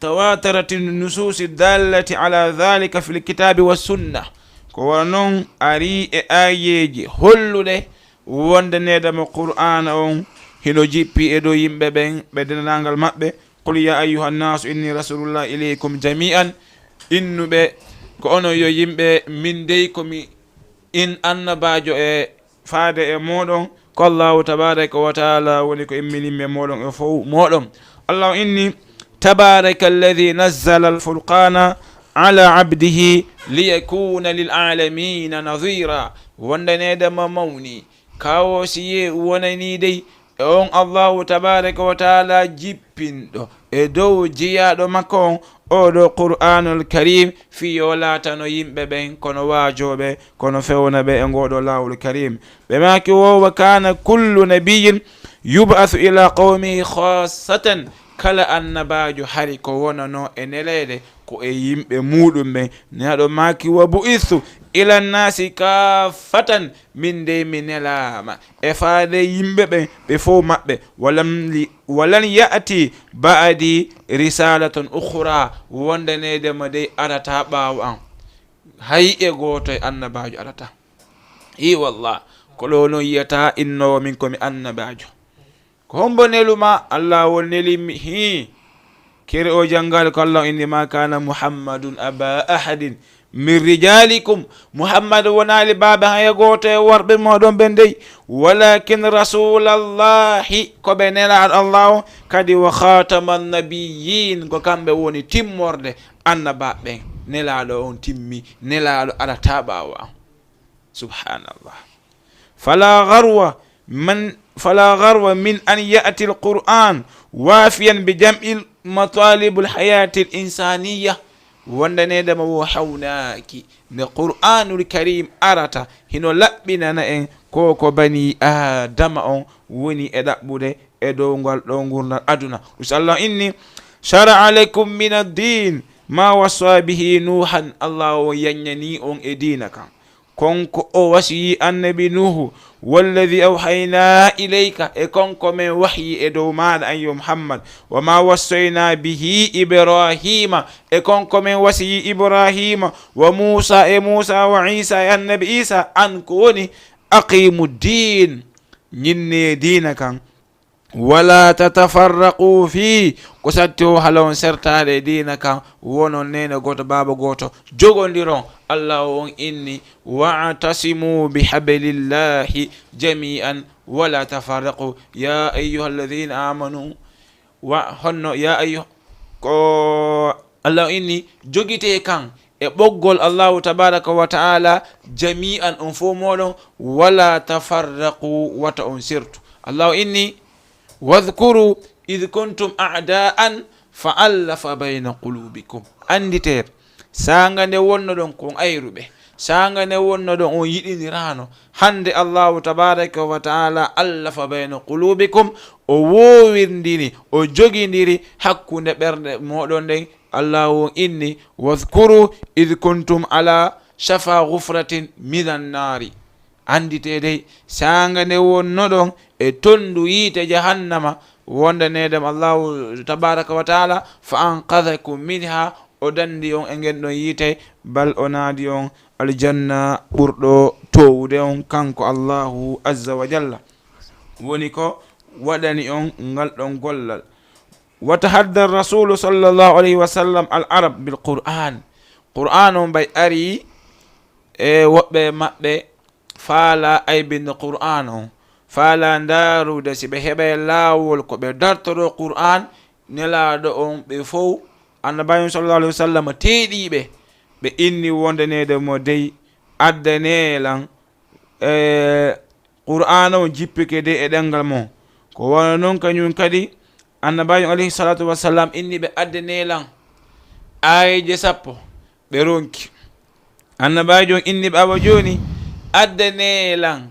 tawatarat nusuusi dallati ala dhalika fil kitaabi wa sunna. Ko wano non ari e aayeeji holluɗe wonde needama Qur'aana on hino jippi e dow yimɓe ɓen ɓe denanangal maɓɓe. Qul ya ayyuhan nasu inni rasulullah ilaykum jami'an. Innuɓe ko onon yo yimɓe, min dey ko mi in annabaajo e faade e mooɗon, ko Allahu tabaaraka wa ta'ala woni ko imminimmi e mooɗon e fow mooɗon. Allahu inni, tabaaraka alladhi nazzala al-furqana ala abdihi liyakuna lil alamina nadhira. Wondaneede ma mawni, kawo siye wonani dey e on Allahu tabaaraka wa ta'ala jippinɗo e dow jiyaaɗo makko on, oo ɗoo Qur'aanul Kariim, fii yo laatano yimɓe ɓen kono waajooɓe, kono fewna ɓe e ngoo ɗoo laawol Kariim. Ɓe maaki, wa huwa kana kullu nabiyyin yub'athu ila qawmihi khassatan. Kala annabaajo hari ko wonanoo e neleede ko e yimɓe muuɗum ɓen. Nelaaɗo maaki, wa bu'ithu ila nnaasi kaffatan. Min dey mi nelaama e faade yimɓe ɓen ɓe fow maɓɓe. Walam li-, walan ya'ti ba'di risalatun ukhra. Wondaneede ma dey arataa ɓaawo an. Hay e gooto e annabaajo arataa. I wallah, ko ɗoo non yi'ataa innoowo min ko mi annabaajo. Ko hombo nelu ma? Allah won neli mi. Hii. Kere o janngaali ko Allah inni, ma kana Muhammadun aba ahadin min rijalikum. Muhammad wonaali baaba haya gooto e worɓe mooɗon ɓen dey. Walakin rasulallahi, ko ɓe nelaaɗo Allah on, kadi wa khataman nabiyyin, ko kamɓe woni timmorde annabaaɓe ɓen. Nelaaɗo on timmi, nelaaɗo arataa ɓaawo an. Subhanallah. Fala gharwa man, fala gharwa min an ya'ti al-Qur'an wafiyan bi jam'il matalibul hayatil insaniya. Wondaneede ma wo hawnaaki nde Qur'anul Karim arata, hino laɓɓinana en ko ko bani Adama on woni e ɗaɓɓude e dow ngal ɗoo ngurndan aduna. Us Allah inni, shara'a lakum min ad-din ma wassa bihi Nuhan. Allah o yanñanii on e diina kan. Kon ko o wasiyi annabi Nuhu, walladhi awhayna ilayka, e kon ko men wahyi e dow maaɗa, an yo Muhammad, wa ma wassayna bihi Ibrahima, e kon ko men wasiyi Ibrahima, wa Musa, e Musa, wa Isa, e annabi Isa, an ko woni, aqimu ddin, ñinnee diina kan, wala tatafarraqu fii, ko satti o hala on sertaade e diina kan, wonon neene gooto, baaba gooto, jogondiron. Allah on inni, wa'tasimu bi hablillahi jami'an wala tafarraqu. Ya ayyuhalladhina amanu, wa honno, ya ayyuha, ko Allah inni, jogitee kan e ɓoggol Allahu tabaraka wa ta'ala, jami'an, on fof mooɗon, wala tafarraqu, wata on sertu. Allahu inni, wadhkuru idh kuntum a'da'an fa allafa bayna qulubikum. Annditee, saanga nde wonnoɗon kon ayruɓe, saanga nde wonnoɗon on yiɗindirano, hannde Allahu tabaraka wa ta'ala allafa bayna qulubikum, o woowirndini, o jogindiri hakkunde ɓerɗe mooɗon ɗen. Allahu on inni, wadhkuru idh kuntum ala shafa ghufratin minan nari. Annditee dey, saanga nde wonnoɗon e tonndu yiite jahannama, wondaneede ma Allahu tabaraka wa ta'ala, fa anqadhakum minha, o danndi on e ngen ɗon yiite, bal o naadi on aljanna ɓurɗo toowude on, kanko Allahu azza wa jalla. Woni ko waɗani on ngal ɗon gollal. Wa tahadda rasulu sallallahu alayhi wa sallam al arab bil Qur'an. Qur'an on ɓay ari e woɓɓe maɓɓe faala aybinde Qur'an on, faala ndaarude si ɓe heɓay laawol ko ɓe dartoroo Qur'an, nelaaɗo on ɓe fow, annabaajo on sallallahu alayhi wa sallam teeɗii ɓe, ɓe inni wondaneede mo dey, addanee lan, e, Qur'aana on jippike dey e ɗemngal mon. Ko wano non kañum kadi, annabaajo on alayhi salatu wa salam inni ɓe, addanee lan aayeeje sappo, ɓe ronki. Annabaajo on inni ɓe, awa jooni, addanee lan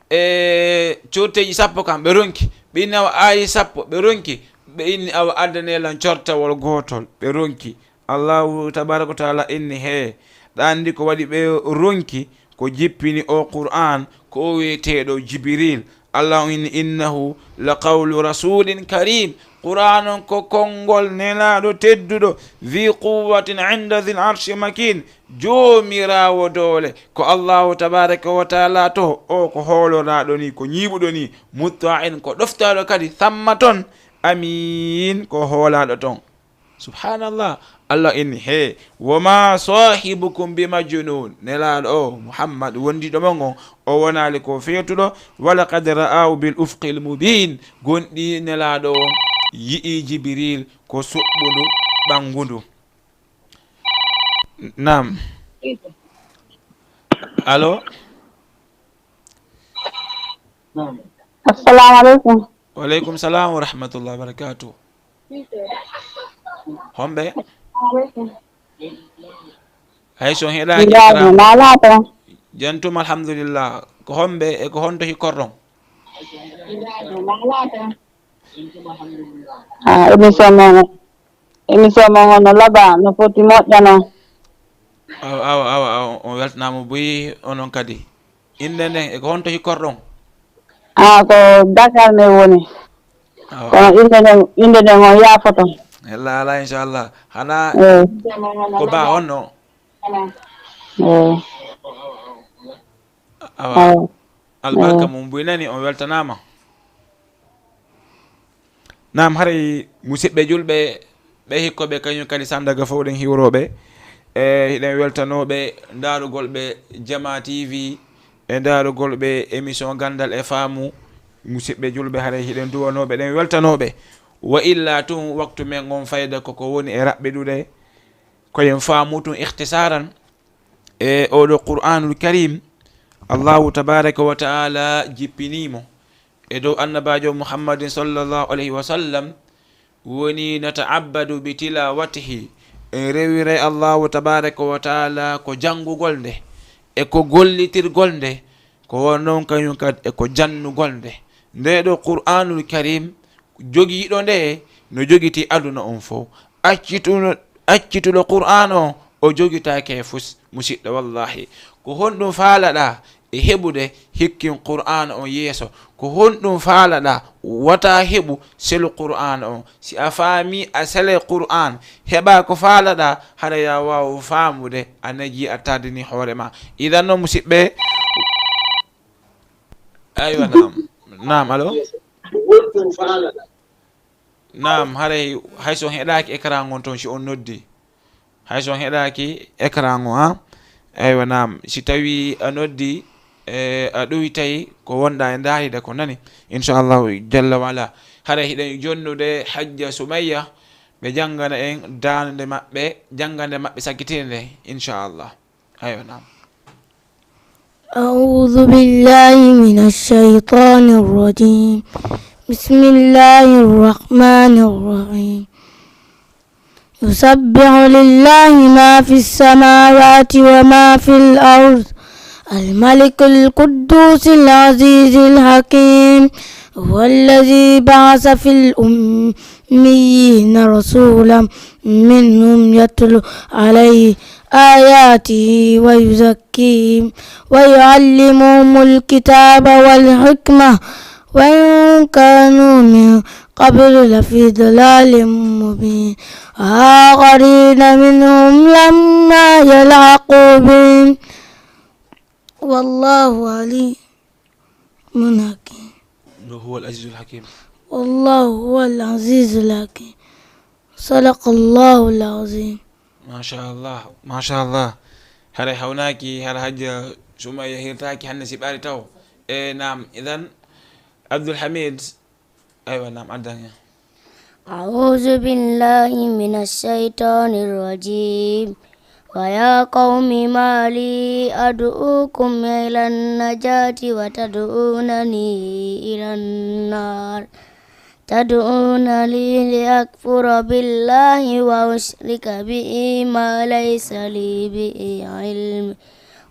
e corteeji sappo kan, ɓe ronki. Ɓe inni awa aayi sappo, ɓe ronki. Ɓe inni awa addanee lan cortawol gootol, ɓe ronki. Allahu tabaaraka wa taala inni, hee, ɗa anndi ko waɗi ɓe ronki? Ko jippini o Qur'aan, ko o wi'eteeɗo Jibril. Allah on inni, innahu la qawlu rasulin karim. Qur'aan on ko konngol nelaaɗo tedduɗo, dhi quwwatin inda dhil arshi makin. Joomiraawo doole, ko Allahu tabaaraka wa taala to, o ko hooloraaɗo ni, ko ñiiɓuɗo ni, mutta'in, ko ɗoftaaɗo kadi, thamma ton, amin, ko hoolaaɗo ton. Subhanallah. Allah inni, he, wa ma sahibukum bi majnun. Nelaaɗo o, Muhammad, wondiiɗo mon on, o wonaali ko feetuɗo. Wa laqad ra'ahu bil ufqil mubin. Gonɗi nelaaɗo on yi'i Jibril ko suɓɓundu ɓanngundu. Naam. Allo? Assalamu alaikum. Wa alaikum salam wa rahmatullahi wa barakatuh. Homɓe? Hay so heɗaaki. Njaarama, écran. Maalaa to. Jantum, alhamdulillah. Ko homɓe e ko honto hikkorɗon? Ah, émission mon o, émission mon o no laaɓa, no foti moƴƴa non. Awa, awa, awa, awa, on weltanaama buy onon kadi. Innde nden e ko honto hikkorɗon? Ah, ko Dakar mi woni. Awa. Kono innde nden, innde nden on yaafoto. Ella ala, inchallah. Hana. Eh. Ko ba honno? Eh. Awa. Awa. Albarka, eh, mum buy nani, on weltanaama. Naam, haray musidɓe julɓe, ɓe hikkoɓe kañum kadi Sandaga fof ɗen hiwroɓe. E hiɗen weltanoɓe ndaarugol ɓe Jama T V, e ndaarugol ɓe émission Gandal e Faamu. Musidɓe julɓe, haray hiɗen duwanoɓe, ɗen weltanoɓe. Wa illa tun waktu men on fayda koko woni e raɓɓiɗude, ko en faamu tun ikhtisaran. E oɗo Qur'anul Karim, Allahu tabaraka wa ta'ala jippinimo e dow annabaajo Muhammadin sallallahu alayhi wa sallam, woni nata'abbadu bi tilawatihi, en rewiray Allahu tabaraka wa ta'ala ko janngugol nde, e ko gollitirgol nde, ko won noon kañum kadi e ko jannugol nde. Nde ɗo Qur'anul Karim, jogiiɗo nde no jogitii aduna on fof. Accituno-, accituɗo Qur'aan on, o jogitaake e fus, musiɗɗo, wallahi. Ko honɗum faalaɗaa e heɓude hikkin Qur'aan on yeeso? Ko honɗum faalaɗaa wata heɓu selu Qur'aan on? Si a faami a sele Qur'aan, heɓa ko faalaɗaa, hara ya waawu faamude a naji a tardini hoore ma. Idan noon, musiɓɓe, aywa, naam. Naam, allo? Naam, haray hay so on heɗaaki écran on toon, si on noddi. Hay so on heɗaaki écran on, ha? Aywa, naam. Si tawi a noddi, e, a ɗowitay ko wonɗa e ndaaride ko nani. Inchallahu jalla wa ala. Haray hiɗen jonnude Hajja Sumayya, ɓe janngana en daande maɓɓe, janngande maɓɓe sakkitinde nde, inchallah. Aywa, naam. أعوذ بالله من الشيطان الرجيم. بسم الله الرحمن الرحيم. يسبح لله ما في السماوات وما في الأرض، الملك القدوس العزيز الحكيم. هو الذي بعث في الأميين رسولا منهم يتلو عليه آياته ويزكيهم ويعلمهم الكتاب والحكمة وإن كانوا من قبل لفي ضلال مبين. وآخرين منهم لما يلحقوا بهم والله عليم حكيم. وهو العزيز الحكيم. والله هو العزيز الحكيم. صدق الله العظيم. Machallah, machallah. Haray hawnaaki, hara Hajja Sumayya hirtaaki hannde si ɓaari taw. E naam, idan Abdul Hamid, aywa, naam, addan en. أعوذ بالله من الشيطان الرجيم. ويا قوم ما لي أدعوكم إلى النجاة وتدعونني إلى النار. تدعونني لأكفر بالله وأشرك به ما ليس لي به علم،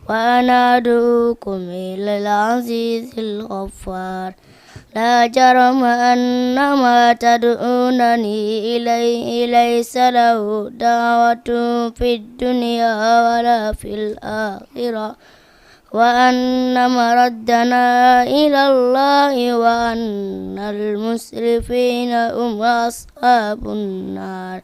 وأنا أدعوكم إلى العزيز الغفار. لا جرم أن ما تدعونني إليه ليس له دعوة في الدنيا ولا في الآخرة، وأن مردنا إلى الله، وأن المسرفين هم أصحاب النار.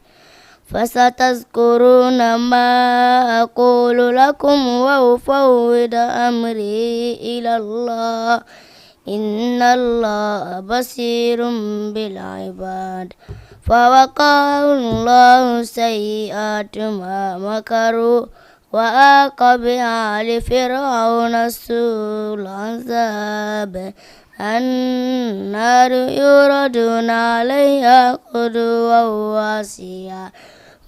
فستذكرون ما أقول لكم وأفوض أمري إلى الله، إن الله بصير بالعباد. فوقاه الله سيئات ما مكروا، وحاق بآل فرعون سوء العذاب. النار يعرضون عليها غدوا وعشيا،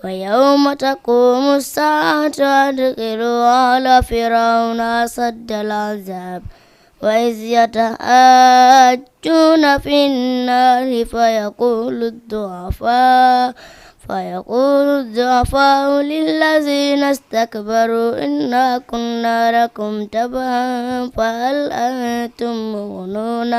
ويوم تقوم الساعة أدخلوا آل فرعون أشد العذاب. وإذ يتحاجون في النار فيقول الضعفاء، فيقول الضعفاء للذين استكبروا إنا كنا لكم تبعا فهل أنتم مغنون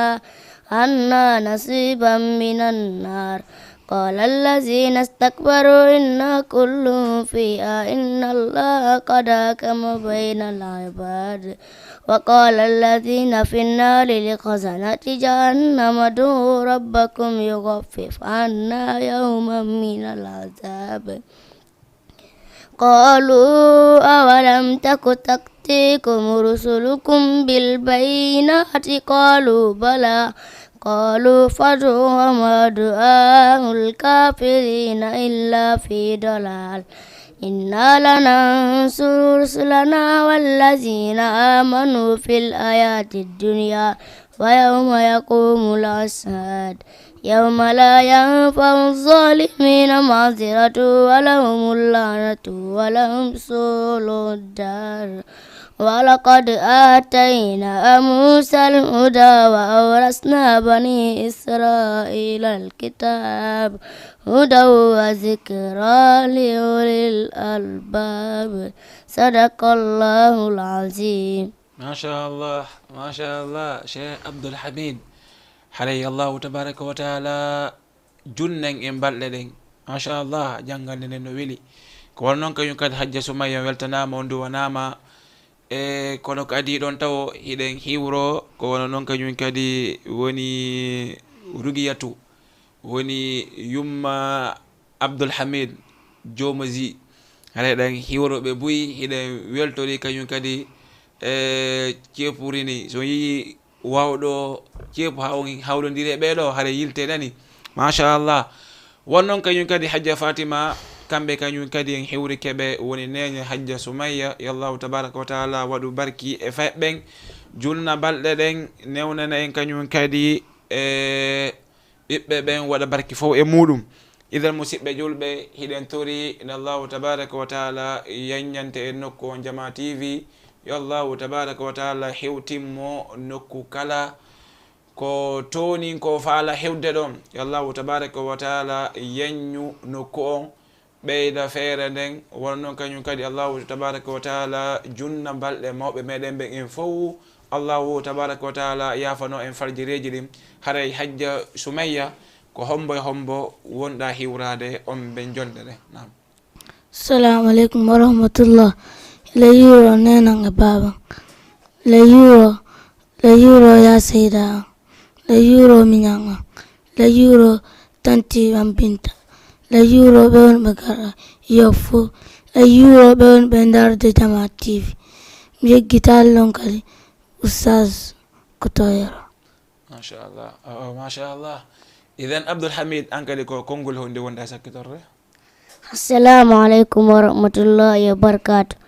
عنا نصيبا من النار. قال الذين استكبروا إنا كل فيها إن الله قد حكم بين العباد. وقال الذين في النار لخزنة جهنم ادعوا ربكم يخفف عنا يوما من العذاب. قالوا أولم تك تأتيكم رسلكم بالبينات؟ قالوا بلى. قالوا فادعوا وما دعاء الكافرين إلا في ضلال. إنا لننصر رسلنا والذين آمنوا في الحياة الدنيا ويوم يقوم الأشهاد. يوم لا ينفع الظالمين معذرتهم ولهم اللعنة ولهم سوء الدار. ولقد آتينا موسى الهدى وأورثنا بني إسرائيل الكتاب هدى وذكرى لأولي الألباب. صدق الله العظيم. Machallah, machallah, Cheikh Abdoul Hamid. Haray Allahu tabaraka wa taala junnan en balɗe ɗen. Machallah, janngal nden no weli. Ko wano non kañum kadi Hajja Sumayya weltanaama, on duwanaama. E kono kadi ɗon tawo hiɗen hiwro, ko wano non kañum kadi woni Rugiyatu, woni yumma Abdoul Hamid Jomozi. Haray ɗen hiwroɓe buy hiɗen weltori kañum kadi e ceepurini. So yii wawɗo ceepu ha on hawlondiri e ɓeɗo, haray yilte nani. Machallah. Won non kañum kadi Hajja Fatima, kamɓe kañum kadi en hiwrike ɓe, woni neene Hajja Sumayya. Yo Allahu tabaraka wa taala waɗu barki e fayɓe ɓen, junna balɗe ɗen, newnana en kañum kadi e ɓiɓɓe ɓen, waɗa barki fof e muɗum. Idan, musiɓɓe julɓe, hiɗen tori nde Allahu tabaraka wa taala yanñante en nokku on Jama T V. Yo Allahu tabaraka wa taala hewtin mo nokku kala ko toonin ko faala hewde ɗon. Yo Allahu tabaraka wa taala yanñu nokku on, ɓeyda feere nden, wano non kañum kadi Allahu tabaraka wa taala junna balɗe mawɓe meɗen ɓen en fow. Allahu tabaraka wa taala yaafano en farjireeji ɗin. Haray Hajja Sumayya, ko hombo e hombo wonɗa hiwraade on ɓen jonde ɗen? Naam. Assalamu aleykum wa rahmatullah. Le yuro nenan e baban. Le yuro, le yuro ya seyda an. Le yuro miñan an. Le yuro tanti an Binta. Le yuro ɓe wonɓe gaɗa yo fo. Le yuro ɓe wonɓe ndarde Jama T V. Mi yeggitaali ɗon kadi Oustaz Kotoyero. Machallah, oh, machallah. Idan Abdoul Hamid, an kadi ko konngol honde wonɗa e sakkitorde? Assalamu aleykum wa rahmatullahi wa barakatuh.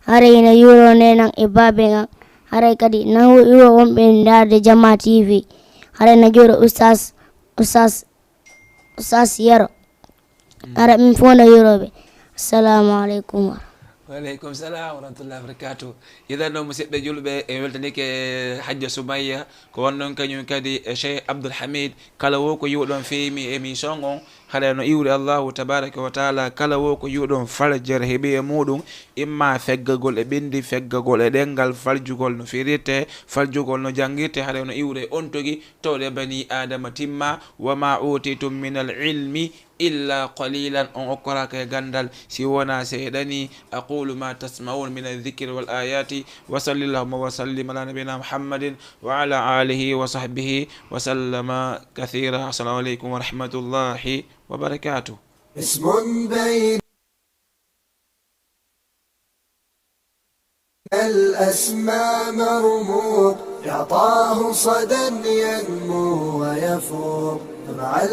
Haray ina yuro nenan e baben an. Haray kadi na yuro wonɓe ndarde Jama T V. Haray na yuro Oustaz, Oustaz, Oustaz Yero. Haray min fof na yuroɓe. Assalamu aleykum wa Waaleykum salam wa rahmatullahi wa barakatuh. Idan noon, musidɓe julɓe, en weltanike Hajja Sumayya, ko wonnoon kañum kadi e Cheikh Abdoul Hamid. Kala wo ko yiwɗon feemi émission on, haɗa no iwri Allahu tabaraka wa taala, kala wo ko yiwɗon faljere heɓi e muɗum, imma feggagol e ɓindi, feggagol e ɗenngal, faljugol no firirte, faljugol no janngirte, haɗa no iwri e on togi, towɗe bani Adama timma, wa ma utitum min al ilmi illa qalilan, on okkoraaka e ganndal si wonaa seeɗa ni. Aqulu ma tasmaun min aldhikri wal ayati, wa salli llahumma wa sallim ala nabiyina Muhammadin wa ala alihi wa sahbihi wa sallama kathira. Assalamu aleykum wa rahmatullahi wa barakatuh. اسم بين الأسماء مرموق، يعطاه صدى ينمو ويفوق مع